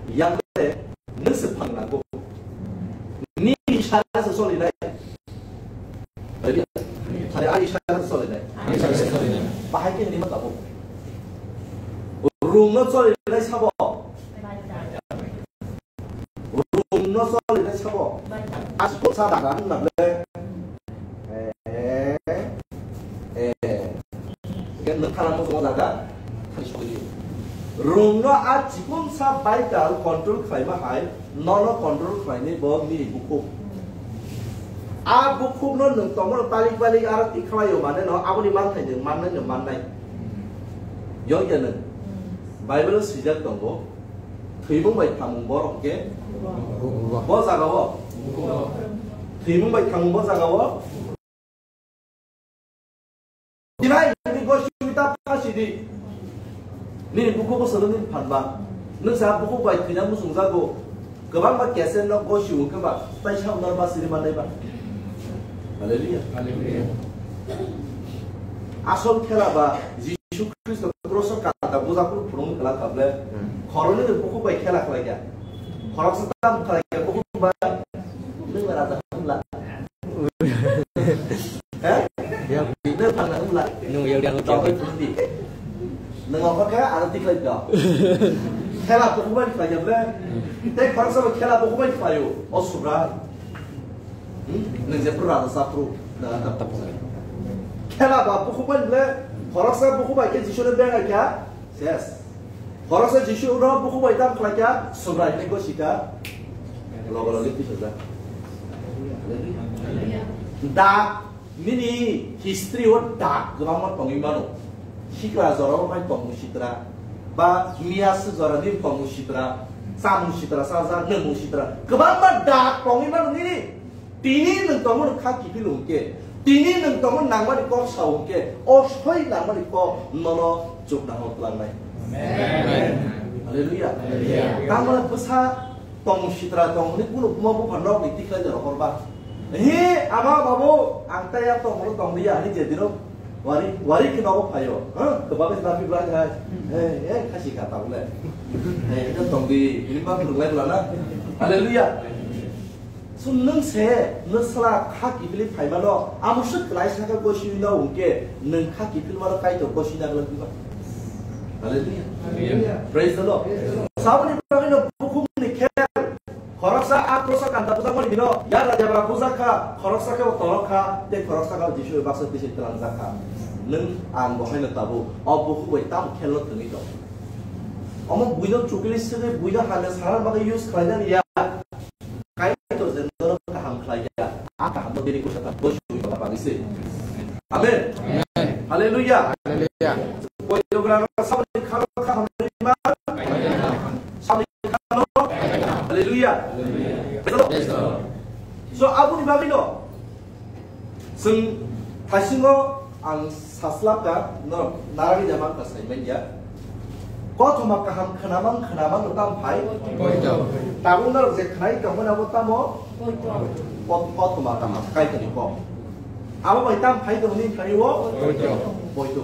Yang le nwng se phan rang go. Ni isara se soli nai. Ready? Hari ari isara se soli nai. Bahai ke ni ma tabo. Rung no soli nai sabo. Rung no soli nai sabo. As ko sa da ran na le. Eh, eh. Kan nang khala mo jaga. Rung no a chikon sa vital control khlai ma hai, no no control khlai ni bo ni bukhuk. A bukhuk no nung tomo talik balik aro tikhlai yo mane no aboni man thai nung man nai nung man nai. Yo ya nung. Bible swijak tongo. Thwimung bai thamung borok hwnkhe bo jaga o. Thwimung bai thamung bo jaga o. Dinai ni gosi ta phasi di. Nini bukhuk bo sono nini phan ba. Nung sa bukhuk bai thwina muchung jago. Kwbang ba kesen no gosi hwnkhe ba tai sa unar ba siri manai ba. Hallelujah. Hallelujah. Asol khela ba Jisu Khristo kroso kata buja phuru phurung kala kable. Hmm. Khoroni ni bukhuk bai khela khlai ya. Khorok sa tam khlai ya bukhuk bai. Nung raja hamla. Eh? Ya. Nung phan na hamla. Nung ya udah Tong bai phurung di. Nung apa kaya ada tik lagi kau. Khela bukhuk bai khlai ya ble. Te khorok sa khela bukhuk bai khlai yo. O subra. Hmm? Nung je pura rasa pru. Nah, tak tak. Khela ba bukhuk bai le, khoroksa bukhuk bai ke Jisu le benga kya? Ses. Khoroksa Jisu ro bukhuk bai tam khlai kya? Subrai ne go sika. Logo logo ti sajak. Dak nini history o dak kwbangma tongwi mano. Sikra jora o bai tongmung sitra. Ba miya su jora ni tongmung sitra. Samung sitra sajak, nungmung sitra. Kwbangma dak tongwi mano nini. Tini nwng tongmani kha kiphil hwnkhe, tini nwng tongmani nangmani kok sa hwnkhe, o soi nangmani kok nono chukna hor twlangnai. Amen. Hallelujah. Hallelujah. Tangmani bwsa tong sitra tong hwnwi kunu buma bupha nokni tikhlai jora horba. He, ama babu, ang tei ya tong hwnwi tong liya, hwnwi je dino wari, wari khe nogo phaio. Huh? Kwbangma sinapi bwlai hai. Hey, hey, khasi kha tabule. Hey, ino tong di, ini ma phwrwnglai bwlana. Hallelujah. So nwng se, nwng sala kha kiphilwi phaimano, amo swk kwlai sakha gosini no hwnkhe, nwng kha kiphilmano Kaitor gosini nagwlak diba? Hallelujah. Hallelujah. Praise the Lord. Praise the Lord. Saboni bagwino bukhukni khe, khoroksa a krosa kanta bwjakmani bino, yadra debra bwjak kha, khoroksa khe bo torok kha, tei khoroksa khe bo Jisu bai baksa tisi twlangjak kha. Nwng ang bo haino tabuk, o bukhuk bai tamo khelno thwngwi tong. Omo buino chukli swgwi buino hamya sana bagwi use khlainani ya. Kaitor je nono kaham khlai ya, a kaham no bini kusa ta bosi ui baba bani se. Amen. Amen. Hallelujah. Hallelujah. Koi dogra no sabni khalo kaham ni ma. Sabni khalo. Hallelujah. Praise the Lord. Praise the Lord. So aboni bagwi no. Chwng thaisingo ang saslap ka, norok narani jama wngkha sai manya. Kothoma kaham khnamang khnamang no tam phai. Poito. Tabuk norok je khnai tongmani abo tamo? Poito. Kot-, kothoma kaham Kaitorni kok. Abo bai tam phai tongni phai o? Poito. Poito.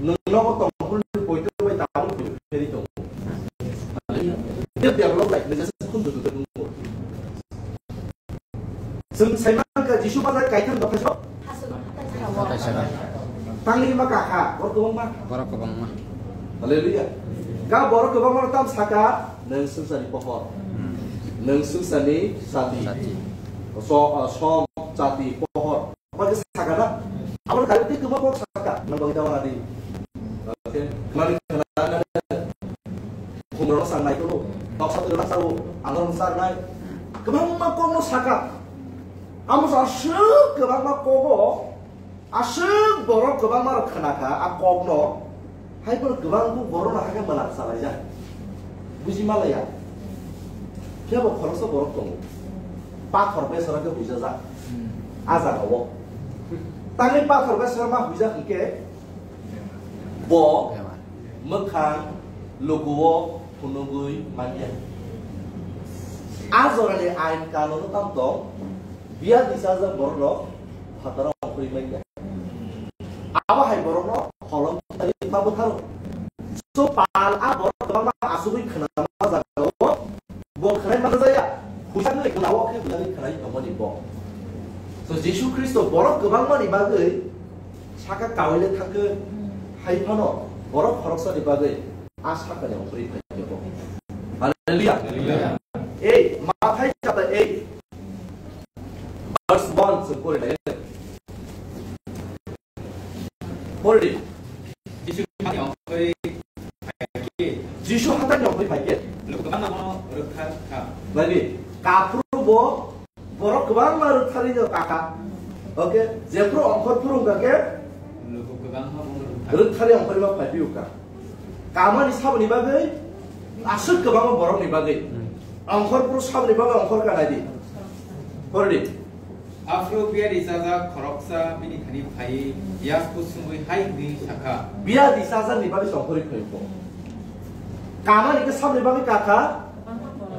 Nwng nogo tongphuru ni poito bai tabuk pheri tongo. Hallelujah. Dia develop like this is khun dudu dudu. Chwng sai mankha Jisu bazar kaitham dophai so. Tangni ma kakha, borok kwbangma. Borok kwbangma. Hallelujah. Ka borok kwbangma tam saka, nwng swngcharni pohor. Nwng swngcharni sati. Sati. So, uh, som, chati, pohor. Omo khe sakha na? Abo khe tei kwma kok sakha, nang bagwi dawa nadi. Oke, khwnani khwnani. Khumrok sangnai kono, noksa twi rwna sao, ang rwna sanai. Kwbangma kokno sakha. Amo sa aswk kwbangma kogo, aswk borok kwbangma rok khwnakha a kokno. Hai phano kwbang borok no hakhe mwnak salaijak. Buji malaya. Phiya bo khoroksa borok tongo. Pathor besora khe huijajak. A jaga o. Tangwi pathor besora ma huijak hwnkhe bo mwkhang luku o phunugwi manya. A jorani ain kanuno tam tong, biya dichajak borok rok phataro ongkhorwi manya. Abo hai borok no holong thai ma bwtharo. So pal a borok kwbangma asugwi khwnama jagao bo khwnai ma jaya. Huijaknai khwnao khe huijaknai khwnai tongmani bo. So Jisu Khristo borok kwbangmani bagwi saka kawi le thangkhe hai phano borok khoroksani bagwi a sakani ongkhorwi phai bo. Hallelujah. Hallelujah. Ei Mathai chapter eight verse one se pori lai. Pori. Jisu hathai ongkhorwi phai khe. Jisu hathai ongkhorwi phai khe. Luku kwbangma bono rwkha kha. Bali, kaphuru bo borok kwbangma rwktharwi no kakha. Okay, jephuru ongkhor phuru wngkha khe luku kwbangma bono rwkha. Rwktharwi ongkhorwi ma phai phiyokha. Kamani saboni bagwi, aswk kwbangma borokni bagwi. Ongkhor phuru saboni bagwi ongkhor kha nai di. Pori di. Aphuru biya dichajak khoroksa bini thani phaiwi yak kusungwi hai hwnwi sakha. Biya dichajakni bagwi songkhorwi phaio bo. Kamani khe sabni bagwi kakha.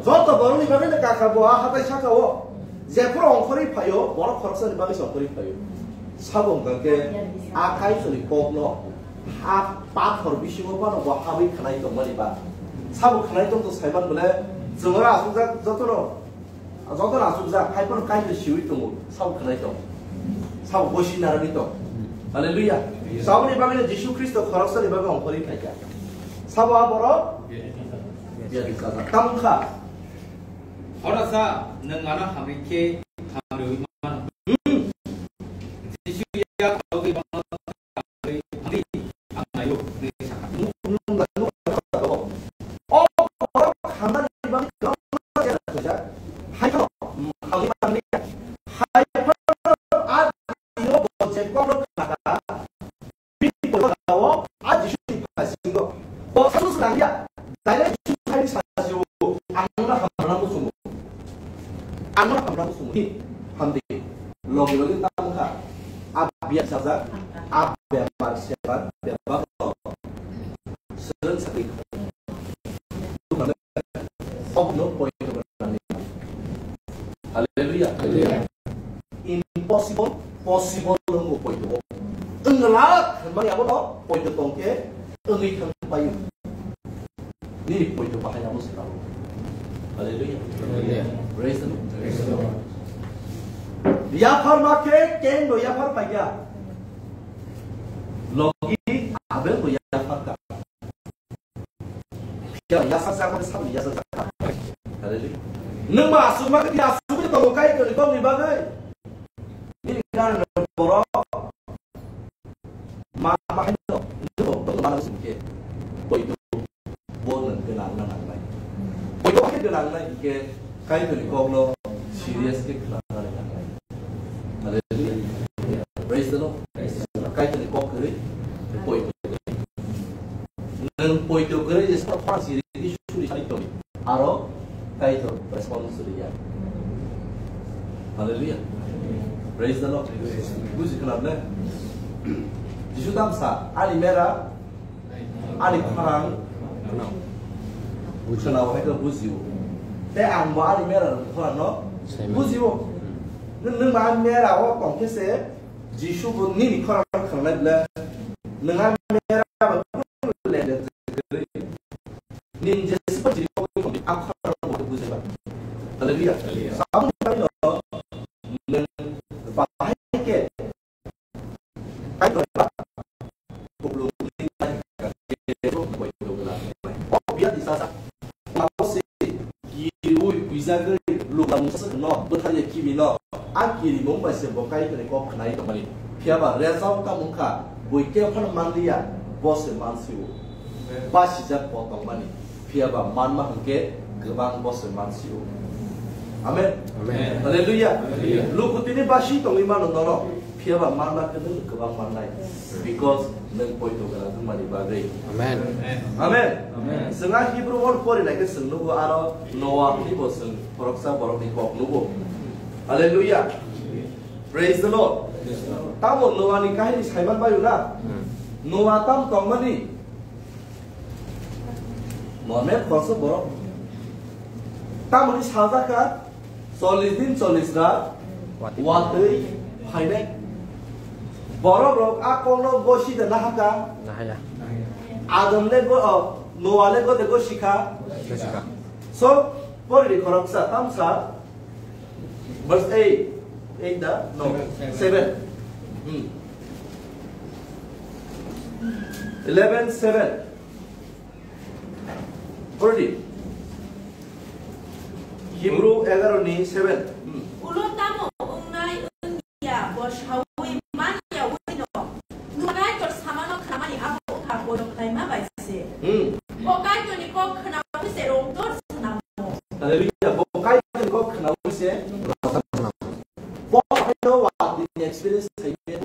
Joto borokni bagwi no kakha bo a hathai saka o. Jephuru ongkhorwi phaio, borok khoroksani bagwi songkhorwi phaio. Sabo wngkha khe a Kaitorni kokno ha pathor bisingo phano bo habwi khwnai tongmani ba. Sabo khwnai tongtong saiman bole chwngno asukjak jotono. Joto no asukjak, hai phano Kaitor siwi tongo, sabo khwnai tong. Sabo bosi narani tong. Hallelujah. Saboni bagwi no Jisu Khristo khoroksani bagwi ongkhorwi phaikha. Sabo a borok biya dichajak. Tamo wngkha. Horasa nwng ano hamri khe hamriwi mano. Hmm. Jisu ya khorokwi bono Ang no hamna muchungo. Ang no hamna muchungo. Ni hamdi. Logi logi tamo kha. Abia sajak. Abia mar sebar. Abia bakno. Seren sakri. Okno point. Hallelujah. Hallelujah. Impossible, possible wngwi poito. Wngla hwnmani abono poito tongkhe wngwi thang paio. Nini poito bahai abo se abo. Hallelujah. Hallelujah. Praise the Lord. Praise the Lord. Yaphar ma khe keng no yaphar paikha. Logi abel no yaphar ka. Ya, ya sa sa sa ya sa sa. Hallelujah. Nwng ma asuk ma khe asuk khe tongo kai khe kong ni bagwi. Nini kan borok ma ma hai no. Nwng bo ma asuk khe. Poito bo nwng gwnang na nangnai. Poito khe gwnang nai khe Kaitorni kokno serious khe khna nai nangnai. Hallelujah. Praise the Lord. Kaitorni kok kwrwi poito. Nwng poito kwrwi je sa phang siri suri sai tong. Aro Kaitor response suri ya. Hallelujah. Praise the Lord. Buji khna ne? Jisu dam sa ani mera Ani khorang khwnao hai khe bujio. Tei ang bo ani mera khorang no bujio. Nwng, nwng ba ani mera o tong khe se Jisu bo nini khorang khwnanai ble. Nwng ani mera ba len len kwrwi. Nini je sipa jiri ko ang khorang bo bujiba. Hallelujah. Samung bai no nwng bahai khe Phiya ba result tamo wngkha, bui khe phano manliya, bo se mansio. Basijak bo tongmani. Phiya ba manma hwnkhe kwbang bo se mansio. Amen. Amen. Hallelujah. Hallelujah. Luku tini basi tongwi mano nono. Phiya ba manma khe nwng kwbang mannai. Because nwng poito gwnang wngmani bagwi. Amen. Amen. Amen. Chwng a Hebrew word pori nai khe chwng nugo aro Noah ni bo chwng khoroksa borok ni kok nugo. Hallelujah. Praise the Lord. Praise the Lord. Tamo Noah ni kahini saiman bayu na? Hmm. Noah tam tongmani. Mohammed khoroksa borok. Tamoni sajak kha, chollish din chollish rat watwi phainai. Borok rok a kokno gosi de nahaka. Nahaya. Adam le go, oh, Noah le go de gosi kha. Gosi kha. So, pori khoroksa tamsa, verse eight, eight da? No, seven. Hmm. Eleven seven. Already. Hebrew egaroh ni seven. Hmm. Ulo tamo wngnai wngya, bo saui manya uino. Nwng Kaitor samano khnamani abo wngkha bono khlaima bai se. Hmm. Bo Kaitorni kok khnaui se rwngthor swnamo. Hallelujah. Bo Kaitorni kok khnaui se rwngthor swnamo. Bo haino watwi ni experience thaiwi.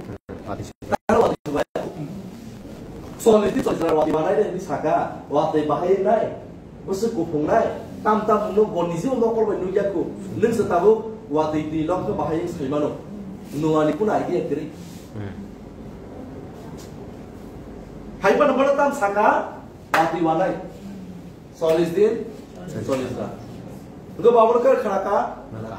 Watwi se. Taro watwi se bai. Chollish din chollish rat watwi wanai de hinwi saka, watwi bahai nai. Bwswk kuphungnai, tam tam nwng bo niji bo mokol bai nukya khu. Nwng se tabuk watwi twi lok khe bahai wng sai mano. Noah ni kunu idea kwrwi. Hmm. Hai phano bono tam saka, watwi wanai. Chollish din, chollish rat. Hwnkhe bo abono khe khna kha? Khna kha.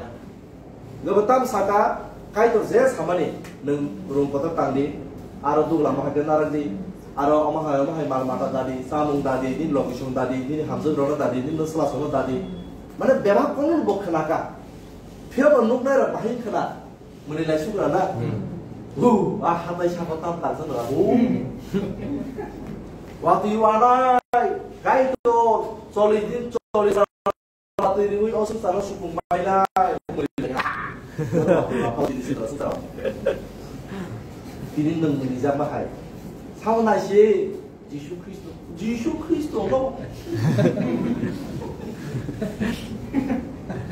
Hwnkhe bo tam saka, Kaitor je samani, nwng room kotor tang di, aro duglam hai khe narak di, aro omo hai, omo hai mal mata da di, chamung da di, nini logisong da di, nini hamjwk rokno da di, nini bwsla songno da di. Mane bebak kok bo khna kha. Phiya bo nuknai rok bahai khna, mwnwi lai sugra na. Hmm. Hu, a hatai saka tam tak jano. Hu. Watwi wanai, Kaitor, chollish din, chollish Watwi riwi o swngcharo supung bailai. Tini nwng mwnijak bahai. Sao naisi Jisu Khristo. Jisu Khristo no.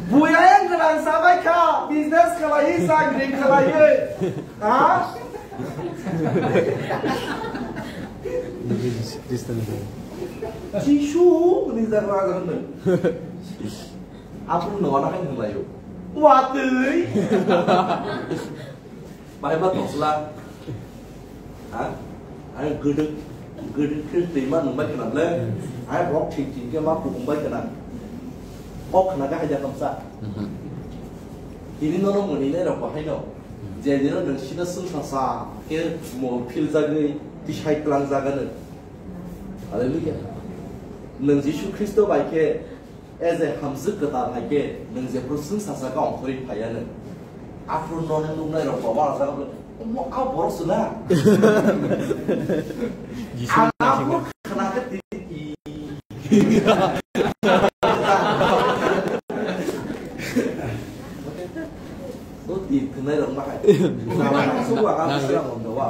Buya yang gwnang sabai kha, business khalai, sagri khalai. Ha? Jisu ni jaga jaga nai. Aphuru no ana hai nai yo. Watwi. Bai ba tosla. Ha? Ai guduk guduk khe twi ma nung bai khna le. Ai bok thik thik khe ma pung bai khna. Kok khna ga hai ja kamsa. Tini nono mwnwi nai rok bo haino. Je dino nwng sino swngsa sa khe mo phil jagwi tisai klang jagano. Hallelujah. Nwng Jisu Khristo bai khe, as a hamjwk kwtal hai khe, nwng jephru swngsa sa ka ongkhorwi phaiya nwng. Aphuru nono nuknai rok bo ma rajak, omo a borok swna. Jisu Ang aphuru khna khe tini. Bo tip khwnai rok bahai. Nama nang suwa ka sira ngom dawa.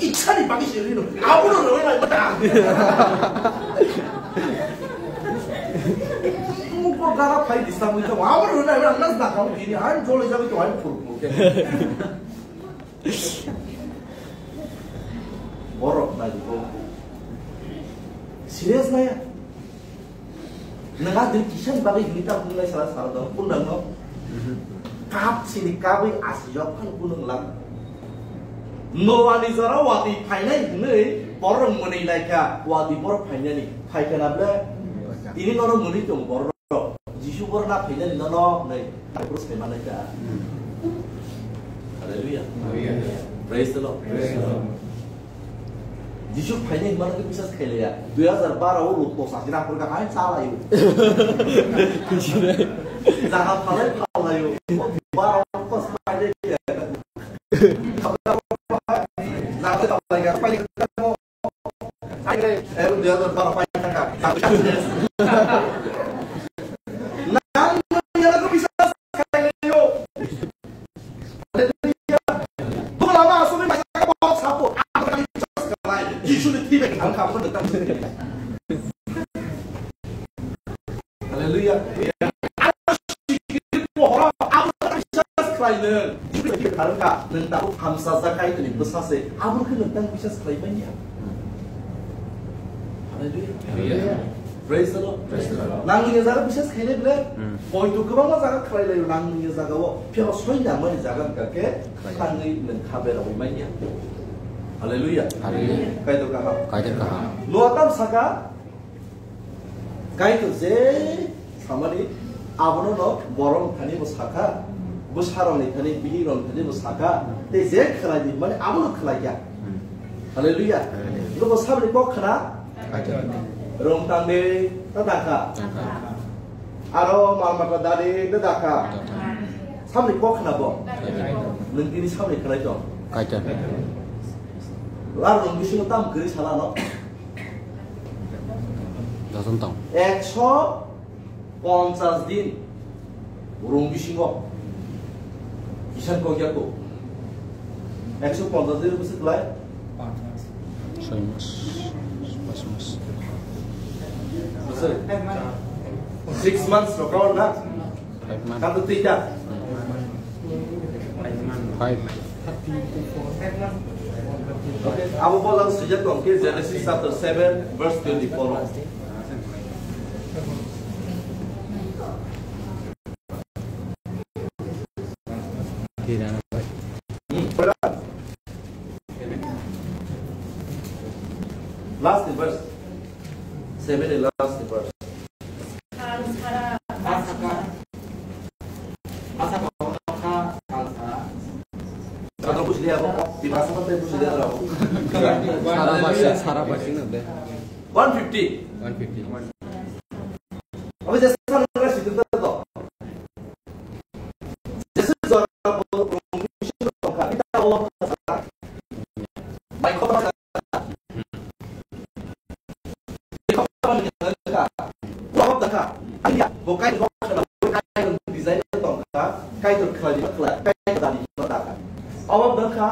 Ichani bagi siri no. Abu no no na mata. Mu ko gara phai disam ni to. Abu no na na nas da ka ini han jole jabi to han phur phur ke. Borok nai ko. Serious na ya. Nang a dui kisa ni bagwi hini ta hunglai sala sala dong kun nang no. Kap sini kabwi asi jok phan kun nang lang. Noah ni jora watwi phainai hinwi borok mwnwi lai kha, watwi borok phainani phai kha na ble. Tini nono mwnwi tong borok. Jisu borok na phainani nono nei. Borok sai manai kha. Hallelujah. Hallelujah. Praise the Lord. Praise the Lord. Jisu phainai hwnmano khe bisas khailaiya. Dui hazar baro o luk to sakira phurkha hai chalaio. Jaga phalai phalaio. Baro pas phainai khe. Jaga phalai kha phainai kha. Hai re, eh, dui hazar baro phainai kha. Nang nang ya ko bisas khailaiyo. Hallelujah. Bo lama aswk bai masa kok sapo, ang kali just kalai. Jisu ni thwi bai ang kha phone ta. Hallelujah. Ang sikiri pohora, ang kali just kalai nang. Jisu ni thwi bai ang kha, nang ta hamsa jakai tuni bwsa se. Ang khe nang tang bisas kalai manya. Hallelujah. Hallelujah. Praise the Lord. Praise the Lord. Nang ni jaga bisas khaile ble. Hmm. Hoito kwbangma jaga khlai laio nang ni jaga o. Phiya soi nang mani jaga wngkha khe khlai. Thangwi nang kha bera wi manya. Hallelujah. Hallelujah. Kaitor kaham. Kaitor kaham. Noah tam saka. Kaitor je samani, abono no borok thani bo sakha, bwsarok ni thani, bihik rok thani bo sakha, tei je khlai di mani abono khlai ya. Hallelujah. Hallelujah. Bo samani kok khna, rong tang de ta dakha. Aro mal mata dali de dakha. Samani kok khna bo. Nwng tini samani khlai tong. Kaitor. Lar rong bisingo tam kwrwi sala no. Joton tong. Ekso ponchas din rong bisingo. Isan kok ya ko. Ekso ponchas din bwswk lai? Soi mas. Pas mas. Bwswk? Six months rok na? Five months. Kato tita. Five. Okay. Abo bolang sujak tong ke Genesis chapter seven verse twenty-four. Last verse. Seven last verse. Sara basi, sara basi na de. One fifty. One fifty. Abi je sara basi tu to. Jesu jora bo rong bisingo tongkha, kita Allah ta saka. Mai khobor saka. Mai khobor ni saka. Ua hok dakha. Aya, bo kai khobor saka, bo kai design tongkha, kai to khlai khlai, kai to dani dakha. Awak dakha.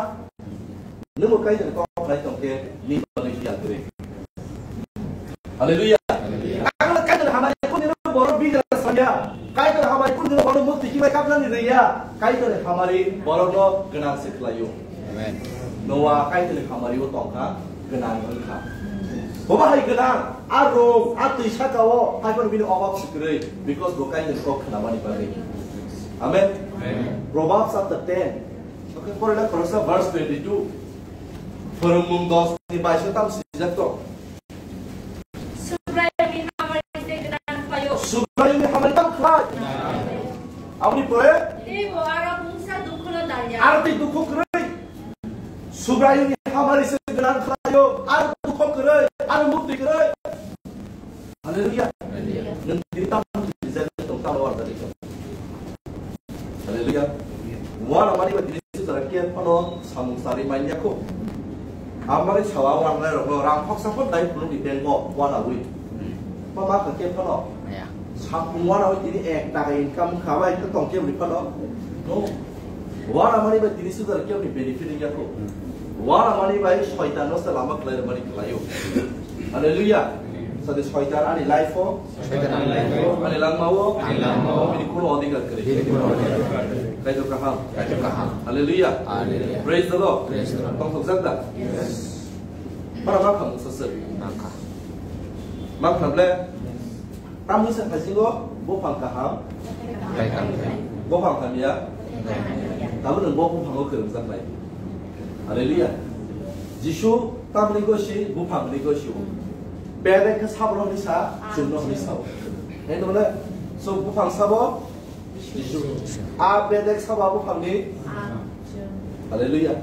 Nungbo Kaitor ni kok khlai tongkhe ni bagwi phiya kwrwi. Hallelujah. Ang Kaitor hamari kuni no borok bijra sanya. Kaitor hamari kuni no borok mukti kibai kapnani rwya. Kaitor hamari borok no gwnang se khlaio. Amen. Noah Kaitor hamari o tongkha gwnang wngkha. Boba hai gwnang a rong a twi saka o hai phano bini obab se kwrwi because bo Kaitor kok khnamani bagwi. Amen. Amen. Proverbs chapter ten. Oke, pore na khoroksa verse twenty-two. Phwrwngmung dos ni baisho tam swijak tong. Subraiyungni hamari se gwnang khlaio. Subraiyungni hamari tam khlai. Aboni pore? Teibo aro mungsa dukhuno daliya. Aro tei dukhu kwrwi. Subraiyungni hamari se gwnang khlaio. Aro dukhu kwrwi. Aro mukti kwrwi. Hallelujah. Hallelujah. Nwng tini tamo tini jani tong, tamo war jani tong. Hallelujah. Wana mani ba tini sujara kiyan phano samung sari manya ko. Amari sawa wana rok rang khoksa phano dai phunuk di bengko wana wi. Ma ma ka kiyan phano. Ya. Samung wana wi tini ek taka income khabai to tong kiyan phano. No. Wana mani bai tini sujara kebo ni benefit wngya kho. Wana mani bai soitan no se lama khlai mani khlaio. Hallelujah. Sadi soitan ani life o, soitan ani life o, ani langma o, ani langma o, bini kuno adhikar kwrwi. Bini kuno adhikar kwrwi. Kaitor kaham. Kaitor kaham. Hallelujah. Hallelujah. Praise the Lord. Praise the Lord. Tongthok jak da? Yes. Para ma kham sasir. Nangkha. Ma kham le. Tamni se phaisingo buphang kaham. Buphang hamya. Tabuk nwng bo buphango kwrwngjaknai. Hallelujah. Jisu tamni gosi, buphangni gosi. Bedek khe sabro hwnwi sa, chwngno hwnwi sao. Hai nukle, so buphang sabo, Jisu. A bedek sabo buphangni. Hallelujah.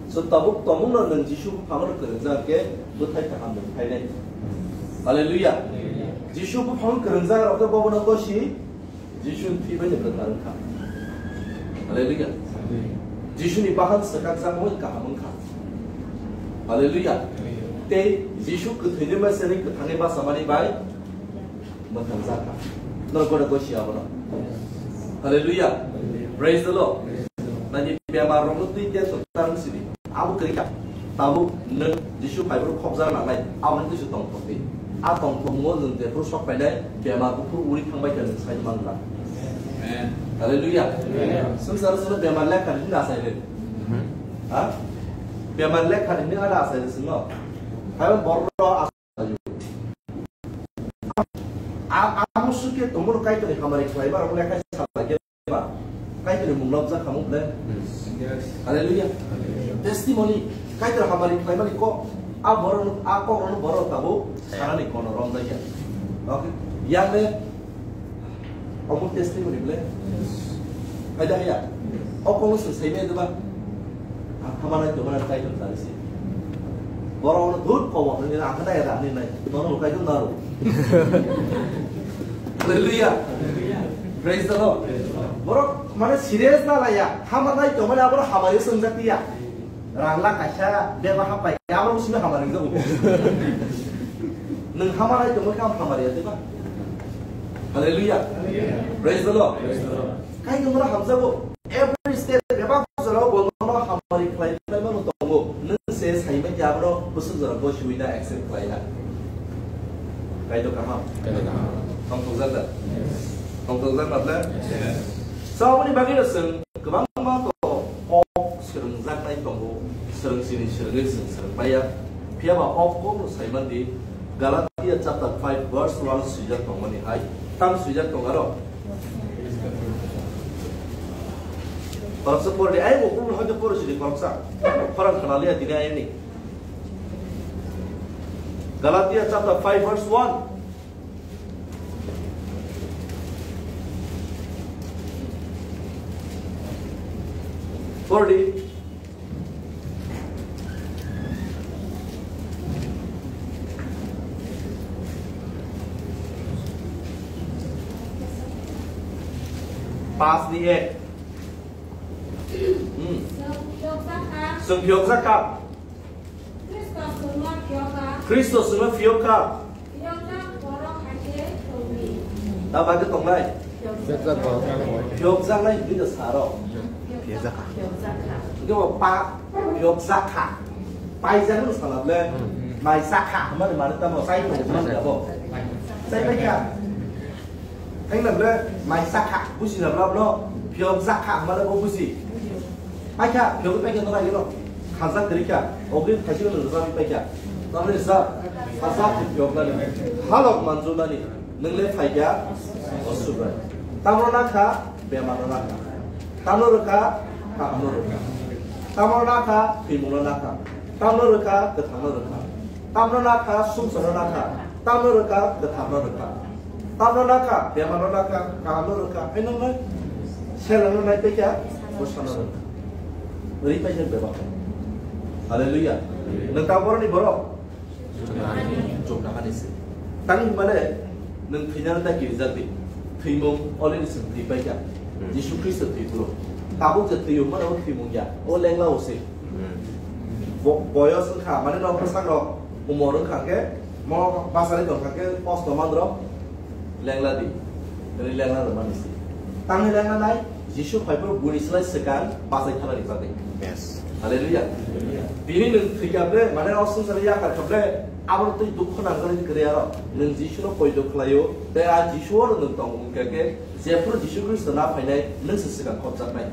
So tabuk tomungno nwng Jisu buphango kwrwngjak khe bwthai kaham nwng phainai. Hallelujah. Jisu buphang kwrwngjak rok khe bobono gosi Jisu ni thwi bai kwthar wngkha. Hallelujah. Jisu ni bahan swkakjak bai kaham wngkha. Hallelujah. Tei Jisu kwthwini bai se kwthangni bachamani bai mwthangjakha. Norok gora gosi abono. Hallelujah. Praise the Lord. Nani bemar rokno twi tei swkang sidi. Abo kwrwi kha. Tabuk nwng Jisu phaibruk khopjak nangnai. Aboni twisu tongthok di. A tongthokmungo nwng jephru sok phainai bemar buphuru uri thangbai kha nwng sai manla. Amen. Hallelujah. Amen. Swngchar swngno bemar lekha rini asai le. Ha? Bemar lekha rini ada asai le swngno. Phaibruk borok A, a, amo sukhe tongmoro Kaitorni hamari khlaiba rok lekha salai khe ba? Kaitorni mung lobjak kha mung ble? Yes. Hallelujah. Hallelujah. Testimony, Kaitor hamari khlaimani kok, a borok, a kok rok borok tabo sanani kono romjakya. Okay. Yang le Omo testimony bole. Hai da ya. O kong se sai me da ba. Hamar nai tongmani kaitor tari se. Borok no dhut kobo nini ang khe nai da ni nai. Nono kaitor naro. Hallelujah. Praise the Lord. Borok mane serious na laya. Hamar nai tongmani aboro hamari swngjak ya. Rang la kaisa beba hapai ya aboro simi hamari jago. Nang hamar nai tongmani ham hamari ya diba. Hallelujah. Praise the Lord. Kai tongmani hamjago. Every step bebak jorao bo nono hamari khlai khlai mano tongo. Nwng se sai ma ya bono bwswk jora bo siwi na accept khlai na. Kaitor kaham. Kaitor kaham. Tongthokjak da? Tongthokjak na ble? Yes. So, aboni bagwi no chwng kwbangma to kok swrwngjaknai tongo. Swrwng sini swrwngwi chwng swrwng maya. Phiya ba o kok no sai man di. Galatia chapter five verse one swijak tongmani hai. Tam swijak tong aro. Khoroksa pordi, ai bo kubun hoito poro sidi khoroksa. Khorang khana liya tini ai ni. Galatia chapter five verse one. Pordi. Pas ni ek. Hmm. Chwng phiyokjak kha. Chwng phiyokjak kha. Khristo chwngno phiyok kha. Khristo chwngno phiyok kha. Phiyokjak borok hai khe tongdi. Ta bagwi tongnai? Phiyokjak borok. Phiyokjaknai hwnwi da sa rok. Phiyokjak kha. Phiyokjak kha. Hwnkhe bo pa phiyokjak kha. Paijak no sana ble. Hmm. Maijak kha hwnmani mane tamo chai tong hwnmani abo. Chai bai kha. Thangna ble maijak kha. Buji na bla blo. Phiyokjak kha hwnmani bo buji. Paikha, phiyogwi paikha no naigwino. Khajak kwrwi kha, ogwi phaisino nwng rwjagwi paikha. Tamni rwjak, khajak khe phiyoknani, halok manjwnani, nwng le phaikha, o Subrai. Tamno nakha, bemarno nakha. Tamno rwkha, kahamno rwkha. Tamno nakha, thwimungno nakha. Tamno rwkha, kwthangno rwkha. Tamno nakha, sumsokno nakha. Tamno rwkha, kwtharno rwkha. Tamno nakha, bemarno nakha, kahamno rwkha. Hai nokno selengno nai paikha, bwsano rwkha. Ri paikha bebak. Hallelujah. Nwng ta boroni borok? Chwng nahani se. Tani hwnmale nwng thwinani ta kirijak di. Thwimung already chwng thwi paikha. Jisu Khristo thwi phuru. Tabuk je thwiyo, mano thwimung ya. O lengla o se. Bo-, boyos wngkha, mane nok bwsang rok umor wngkha khe, mo bachari tongkha khe, kosto man rok lengla di, tei lengla rwmani se. Tamni lengla nai, Jisu phai phuru buini slai swkang bachai thana rijak di. Yes. Hallelujah. Bini nwng thwi kha ble, mane o swngcharni yakar kha ble, aboni twi dukhu nangkuknai kwrwi aro. Nwng Jisuno poito khlaio, tei a Jisu o nwng tongo wngkha khe, Jephru Jisu Khristo na phainai, nwng se swkang khopjaknai.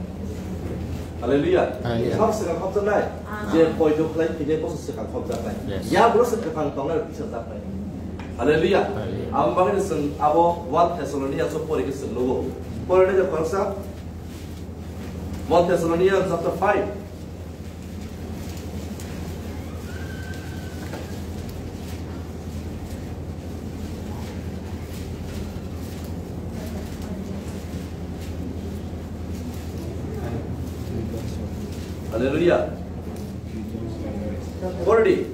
Hallelujah. Hallelujah. Sor swkang khopjaknai? Amen. Je poito khlai phine bo se swkang khopjaknai. Yes. Ya bro se kwthang tongnai, kisa jaknai. Hallelujah. Hallelujah. Abo bagwi chwng abo One Thessalonians o pori khe chwng nugo. Pori de khoroksa. One Thessalonians chapter five. Hallelujah. Already.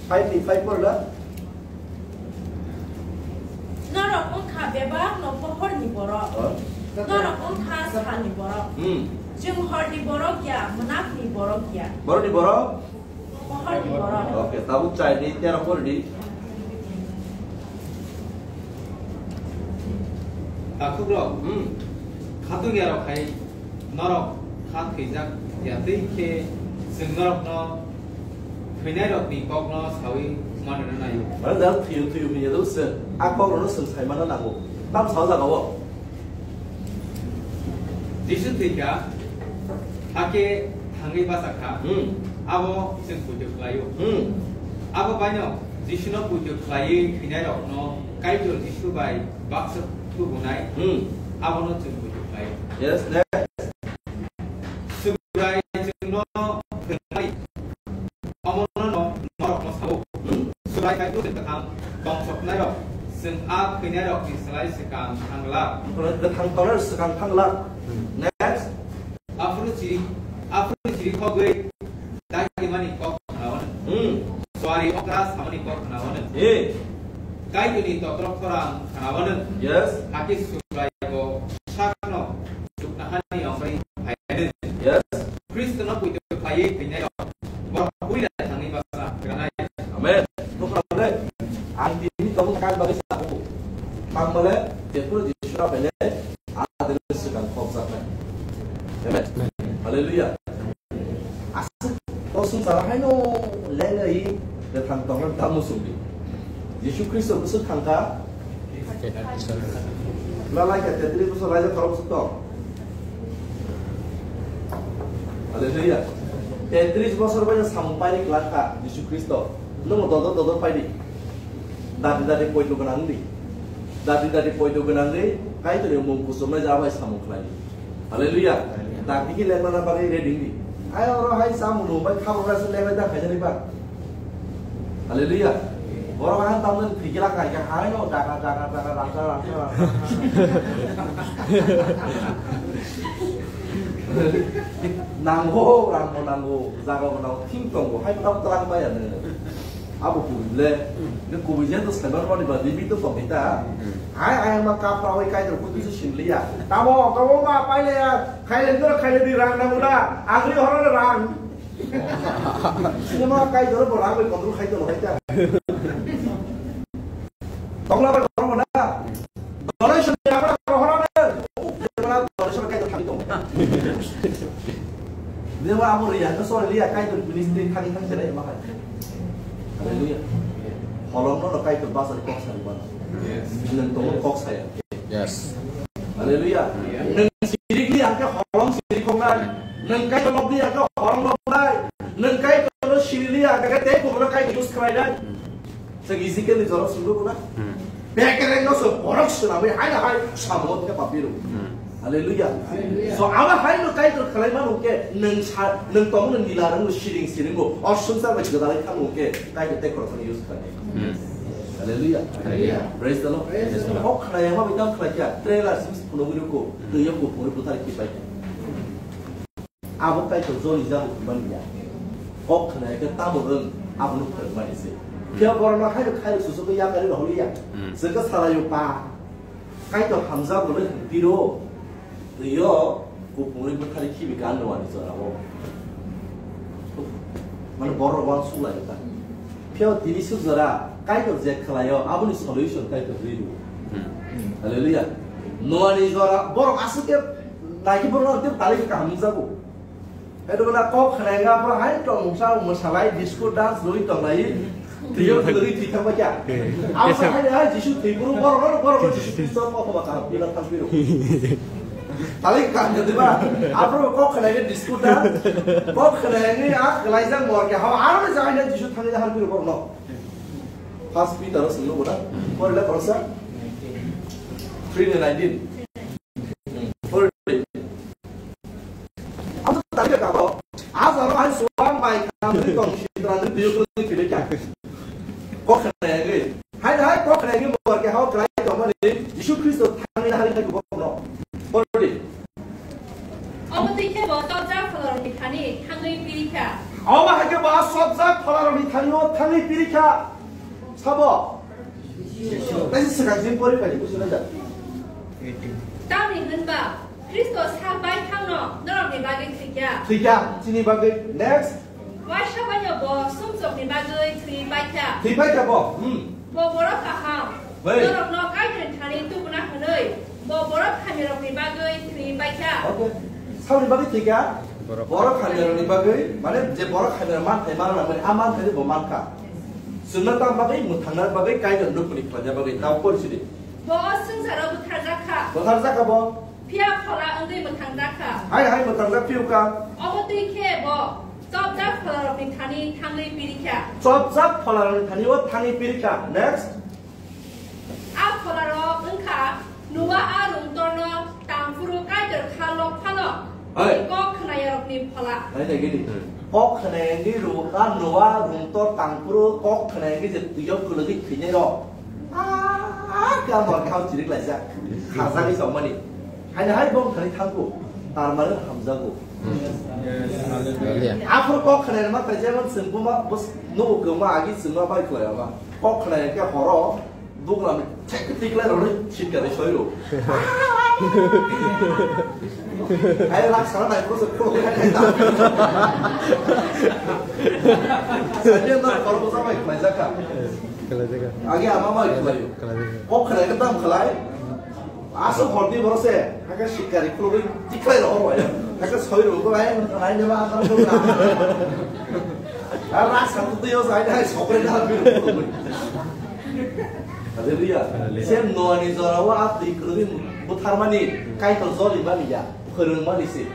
Five ni five por da? Norok wngkha bebak no pohorni borok. Oh. Norok wngkha salni borok. Hmm. Chwng horni borok ya, mwnakni borok ya. Borokni borok? Pohorni borok. Okay, tabuk chai ni tero por di. Takhukrok, hmm, khatungya rok hai norok kha thwijak ya tei khe chwng norokno thwinairokni kokno saui manrwna naio. Mane jang thwiyo thwiyo hwnwi do se, a kokrokno chwng sai manna nango. Tam sa o jaga o. Jisu thwi kha, hakhe thangwi bacha kha. Hmm. Abo chwng poito khlaio. Hmm. Abo baino Jisuno poito khlaiwi thwinairokno Kaitor Jisu bai baksa thubunai, hmm, abono chwng buji khlaio. Yes, next. Subrai chwngno phwrwngnai, omono no norokno sao. Hmm. Subrai Kaitor chwng kwthang tongsoknairok Chwng a thwinairokni slai swkang thang glak. Bwthang tongnai swkang thang glak. Next. Aphuru chiri, aphuru chiri khogwi dagimani kok khnaono. Hmm. Suari okra samani kok khnaono. Eh. Kaitorni tokrok khorang khnaono. Yes. Hakhe Subraiyung sakno chuknahani ongkhorwi phailaino. Yes. Khristono poito khlaiwi thwinairok borok buila thangwi baksa granai. Amen. Tokha le, ang tini tongo kang bagwi sabo. Tang bole, jephuru Jisu na bele, a dele swkang khokjaknai. Amen. Hallelujah. Aswk, o swngcharo haino lenglai, de thang tongna tamo sungdi. Jisu Khristo bwswk thangkha, Lalai khe tetris bosor raida khorok suk tong. Hallelujah. Tetris bosor bai samung pairi kwlak kha Jisu Khristo. Nomo dodor dodor pairi. Dati dati poito gwnang di. Dati dati poito gwnang di. Kaitorni mung kuchuknai ja bai samung khlai di. Hallelujah. Dati ki lengmana bagwi ready di. Ai oro hai samung nung bai khabra se lebai da khaijani ba. Hallelujah. Borok ang tamni thwikila khai kha, hai no, daga, daga, daga, rangsa, rangsa, rangsa. Nango, rangbo nango, jaga bo nango, thing tongo, hai tam tlang baya nw. Abo kubui le, ne kubui je to saibar mani ba, limit to tong ta. Hai, hai ma kapra hoi kai to kutu se simliya. Tamo, tamo ma paile ya, khaile ndoro khaile di rang nango da, agri horo rang. Sini ma kai doro bo rang bai control khai to hai ta. Tongla bai doro na. Donation ya ba ro hora na. Donation kai to khai to. Dia ma amo ria to so ria kai to ministry khai khai jere ma hai. Hallelujah. Holong no kai to basal kok sari ban. Yes. Nang to kok saya. Yes. Hallelujah. Nang sirik ni angka holong sirik kongai. Nang kai to lobni angka holong lobnai. Nang kai to sirili angka te ko kai use krai nai. Sa Ezekiel ni jorok sungdo ko na. Hmm. Bekere no so borok sunami hai na hai samot ke papiru. Hmm. Hallelujah. Hallelujah. So ama hai no kai to khalai manu ke nang sa nang to nang nila rang siring siring go. Or sung sa ba jodalai khamu ke kai to te ko use krai. Hmm. Hallelujah. Hallelujah. Praise the Lord. Praise the Lord. Kok khna yang ma bidang khlai kya. Trailer sim phunugwi ko. Twi yok ko phunugwi buthar ki pai. Abo kai to joni jago mani ya. Kok khna ke tamo rwng abo nuk phar mani se. Kya borok no khai khai susu ko ya kari holi ya. Hmm. Seka sala yo pa. Kai to hamja bo le piro. Yo, kupungri buthari khibi gan no ani jora bo. Mane borok wan sula yo ta. Phiyao tini suk jora, Kaitor je khlaio, aboni solution Kaitor rwi rwo. Hmm. Hallelujah. Noani jora, borok aswk khe naikhe borok te tali kaham jago. Edo na kok khnai nga borok hai tong mungsa mwsalai, disco dance rwi tonglai, twiyo rwi twi thangma kya. Asa hai hai Jisu thwi buru borok no borok no Jisu Khristo kok ba kaham pila thang piro. Tali kaham jadi ba, aphro kok khnai disco dance, kok khnai ni a khlaijak mor kya, ha, aro jaga Jisu thangwi han piro borok no. First Peter o singno boda, porle porsa. Three ni nineteen. Porle. Ang tadi ka ba, a jaro hai suang bai kam ri tong si tran ri biyo ko ni pile kya. Kok khnai ngi. Hai hai kok khnai ngi mor ke hao krai to mani, Jisu Khristo thangni hari hai ko no. Porle. Omo twi khe bo chopjak pholarokni thani thangwi pirikha. Omo hai khe bo chopjak pholarokni thani o thangwi pirikha. Sabo? Jisu. Tei se swkang jin pori kha, buji na ja. Tamni hwn ba Khristo sak bai thangno norokni bagwi thwikha. Thwikha, chini bagwi. Next. Waisa bai no bo sumsokni bagwi thwi paikha. Thwi paikha bo. Hmm. Bo borok kaham. Bai. Norokno Kaitorni thani tubuna hwnwi bo borok hamyarokni bagwi thwi paikha. Okay. Saboni bagwi thwikha? Borok. Borok hamyarokni bagwi, mane je borok hamyarok manthai mano nangmani, a manthai bo mankha. Chwngno tang bagwi, mwthangna bagwi, Kaitor nukmani khlaina bagwi, tamo pori sidi. Bo o swngcharo butharjak kha. Butharjak kha bo. Phiya phola wngwi mwthangjakha. Hai hai mwthangjak phiyokha. Omo twi khe bo chopjak pholarokni thani thangwi pirikha. Chopjak pholarokni thani o thangwi pirikha. Next. A pholarok wngkha Noa a rungtorno tangphuru Kaitor kha lok phano. Hai. Kok khnaiyarokni phola. Hai, hai, gini. Kok khnaiyani ru-, a Noa rungtor tangphuru kok khnaiyani je twiyo kwlwgwi thwinairok. A, a, Kha mor khao chirik laijak. Khajagwi tongmani. Haino hai bong thani thangkhu. Tar mane hamjago. Hallelujah. Aphuru kok khnairma khlai jemon chwng buma bus nugo kwma agi chwngma bai khlai ama. Kok khnai khe horo buklam thek tik lai roi thik kari soiro. Ai rak sara nai ko se ko. Sai na kor bus bai khlai jaka. Khlai jaka. Agi ama bai khlai. Khlai jaka. Kok khnai khe tam khlai. Aswk hordi borok se, hakhe sikari khulugwi tiklai rohor bai. Hakhe soi rogo bai, nai nai ma asam khulugwi. Ar rak sa tu yo sai dai sokre da bi khulugwi. Hallelujah. Hallelujah. Sem Noani jorao a twi khulugwi butharmani, Kaitor joli mani ya, phwrwngmani se.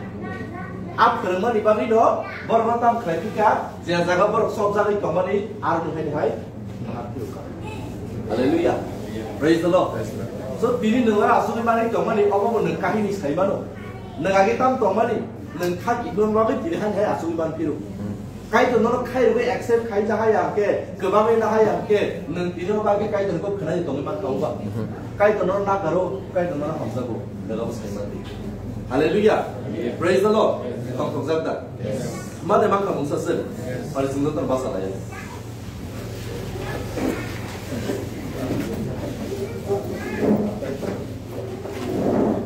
A phwrwngmani bagwi no borok no tam khlai phika, je jaga borok sok jagwi tongmani, ar no hai hai. Hallelujah. Praise the Lord. So, tini nwng aro asugwi manwi tongmani, obo bo nwng kahini sai mano. Nwng age tam tongmani, nwng kha kiphilwng bagwi tini hai hai asugwi man phiro. Kaitor nono khai rwgwi accept khai ja hai ang khe, kwbangwi na hai ang khe, nwng tini o bagwi Kaitor kok khwnai tongwi man tong ba. Kaitor nono nakaro, Kaitor nono hamjago, nwng abo sai man di. Hallelujah. Praise the Lord. Tong tong jak da. Mane makha mungsa se. Pari sungdo tan basa lai.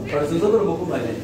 Pari sungdo tan buku mai.